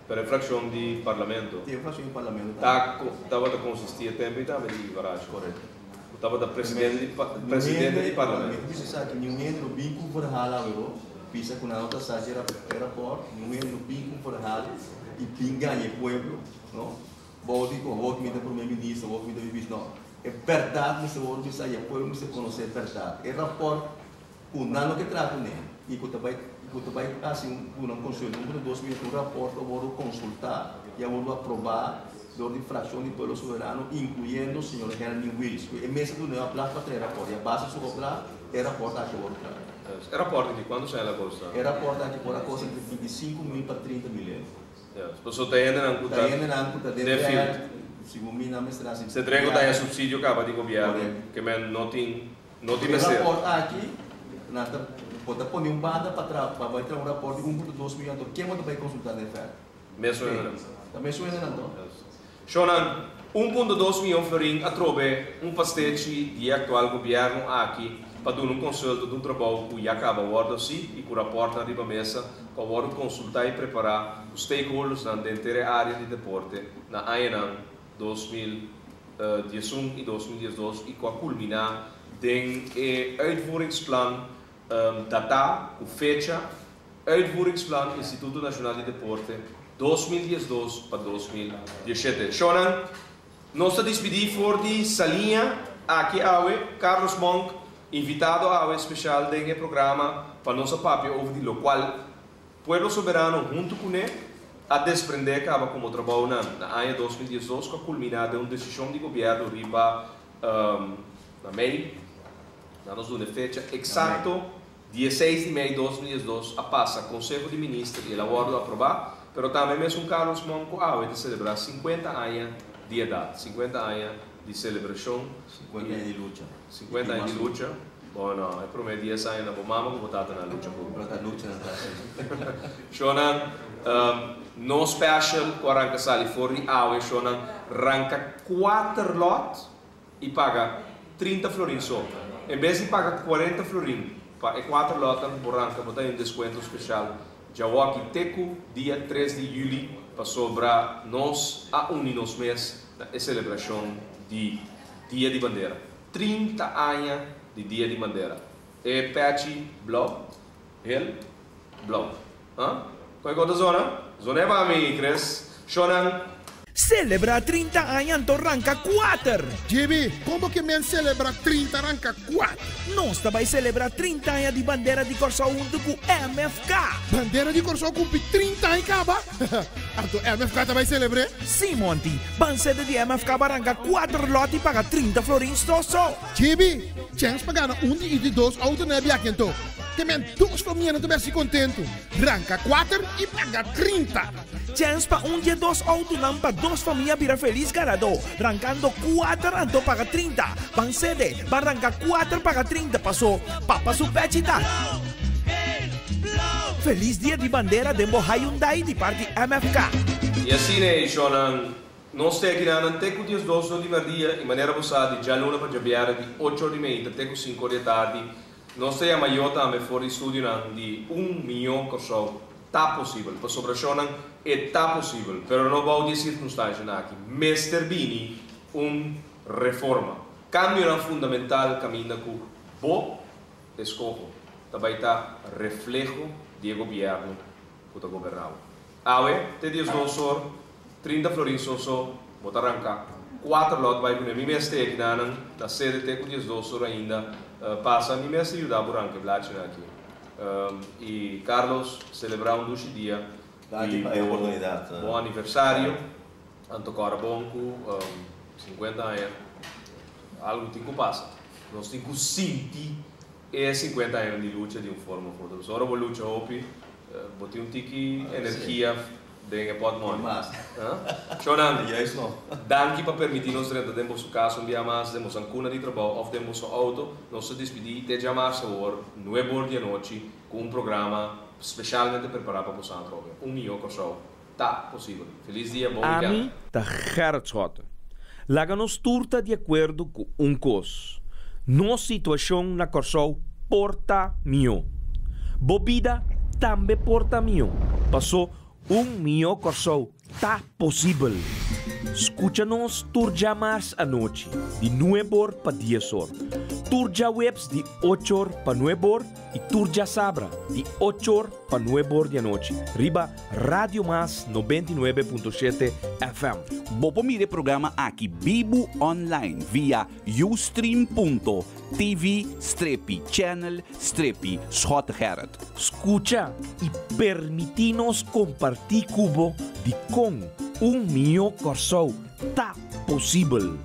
Pero e frakshon di parlamento. Tin frakshon di parlamento tambe. Tabata konsistí tempu tambe di Ivarasio. Korekto. Tabata presidente di parlamento. Bisa sa ku ningun hende no bin ku verhaal awor, bisa ku nan no ta sa e rapport, ningun hende no bin ku verhaal i bin gaña e pueblo, no? Bo di ku awor mi ta promé minister, awor mi ta minister, no. E bèrdat mester wòrdu bisa i e pueblo mester konosé e bèrdat. E rapport ku nan no ke traha kuné i ku ta bai hasi un konseho di 1,2 mion, un rapport a wòrdu konsultá i a wòrdu aprobá dor di frakshon di Pueblo Soberano, inkluyendo señor Helmin Wiels. E mes a duna opdracht pa traha rapport. I a base di su opdracht, e rapport aki a wòrdu traha. E rapport di kuantu el a kosta? E rapport aki por a kosta entre 25 mil pa 30 mil euro. Yes. Paso ta hende nan ku ta Ta hende nan ku ta den den field. Segun mi nan mester hasi. Sedreko ta supsidio kaba di gobièrnu, ke men no tin E mester. rapport aki, nan ta por ta pone un banda pa tra pa bai traha un rapport di 1,2 mion, anto ken bo ta bai konsultá den vèlt? Mesun hende. Ta mesun hende nan to. Shonan, 1,2 mion florin atrobe un pastechi di aktual gobièrnu aki. Pa duna un consulto di un trabou cu ya caba wordo haci y cu raportnan riba mesa cu a wordo consulta y prepara cu stakeholdersnan den tere area di deporte na añanan 2011 y 2012 y cu a culmina den e uitvoeringsplan data cu fecha Uitvoeringsplan Instituto Nacional di Deporte 2012 pa 2017. Shonan, nos ta dispidi for di Saliña aki awe, Carlos Monk, invitado awe special den e programa pa nos a papia over di locual Pueblo Soberano hunto cune a desprende caba como trabounan na aña 2012 cu a culmina den un decision di gobierno riba na mei, na nos duna e fecha exacto, 16 di mei 2012 a pasa Conseho di Minister y el a wordo aproba, pero tambe mesun Carlos Monk cu awe ta celebra 50 aña di edad, 50 aña di celebracion. 50 aña di lucha. 50 aña di lucha. Bueno, e prome 10 aña na bo mama cu bo tata na lucha cu. Pero ta lucha na ta. Shonan, no special cu arranca sali for di awe, shonan, ranca 4 lot y paga 30 florin so. En bes di paga 40 florin pa e 4 loten, bo ranca bo ta un descuento special. Djawoki te cu dia 3 di juli pasobra nos a uni nos mes na e celebracion di Dia di Bandera. 30 aña di Dia di Bandera. E pechi blauw, heel blauw. Huh? Con e cota zona? Zona e pa mi, Chris. Shonan. Celebra 30 aña anto ranca 4. Gibi, con bo ke men celebra 30 ranca 4? Nos ta bay celebra 30 aña di Bandera di Corsou hunto cu MFK. Bandera di Corsou cumpli 30 aña caba? Anto MFK ta bay celebre? Si, Monty. Ban sede di MFK ba ranca 4 lot y paga 30 florin so so. Gibi, chance pa gana un di i di dos auto na e biahe anto. Ke men dos famia nan ta bay hasi contento. Ranca 4 y paga 30. Chance pa un di e dos autonan pa dos famia bira feliz ganador. Rancando 4 anto paga 30. Ban sede, ban ranca 4 paga 30 paso papa su pechita. Feliz Dia di Bandera den bo Hyundai di parti MFK. Y asina e shonan, nos te aki nan te cu 12 no di merdia y manera bo sa di djaluna pa djabièrnè di 8 or di meinta te cu 5 or di tardi. Nos ta yama yo tambe for di studionan di Un Mihó Kòrsou ta posibel. Pasobra shonan e ta posibel, pero no bou di e sirkunstanshanan aki. Mester bini un reforma. Kambionan fundamental kaminda ku bo eskoho ta bai ta refleho di e gobièrnu ku ta goberná bo. Awe te 12 or 30 florin so so bo ta ranka 4 lot bai kuné. Mi mes te akinanan na sede te ku 12 or ainda pasa. Mi mes ta yuda bo ranka e blachinan aki. Y Carlos, celebra un dushi dia. Danki pa e oportunidad. Bon aniversario. Anto cora bon cu 50 aña algo tin cu pasa. Nos tin cu sinti e 50 aña di lucha di un forma of otro. So ora bo lucha hopi, bo tin un tiki energia den e portmoney. Mas. Shonan, Juist no. danki pa permiti nos drenta den boso cas un dia mas, den boso ancuna di trabou of den boso auto. Nos ta dispidi te djamarsa awor, 9 or di anochi, cu un programa specialmente prepara pa boso atrobe. Un Mihó Kòrsou ta posibel. Feliz dia, bon weekend. Ami ta Gerrit Schotte. Laga nos tur ta di akuerdo ku un kos, nos situashon na Kòrsou por ta mihó. Bo bida tambe por ta mihó, pasó un mihó Kòrsou ta posibel. Skucha nos tur djamars anochi di nuebe or pa dies or, tur djaweps di ocho or pa nuebe or i tur djasabra di ocho or pa nuebe or di anochi riba Radio Mas 99.7 FM. Bo por mira e programa aki bibu online via ustream.tv strepi channel strepi Schottegerrit. Skucha i permití nos kompartí ku bo dikon un mihó Kòrsou ta posibel.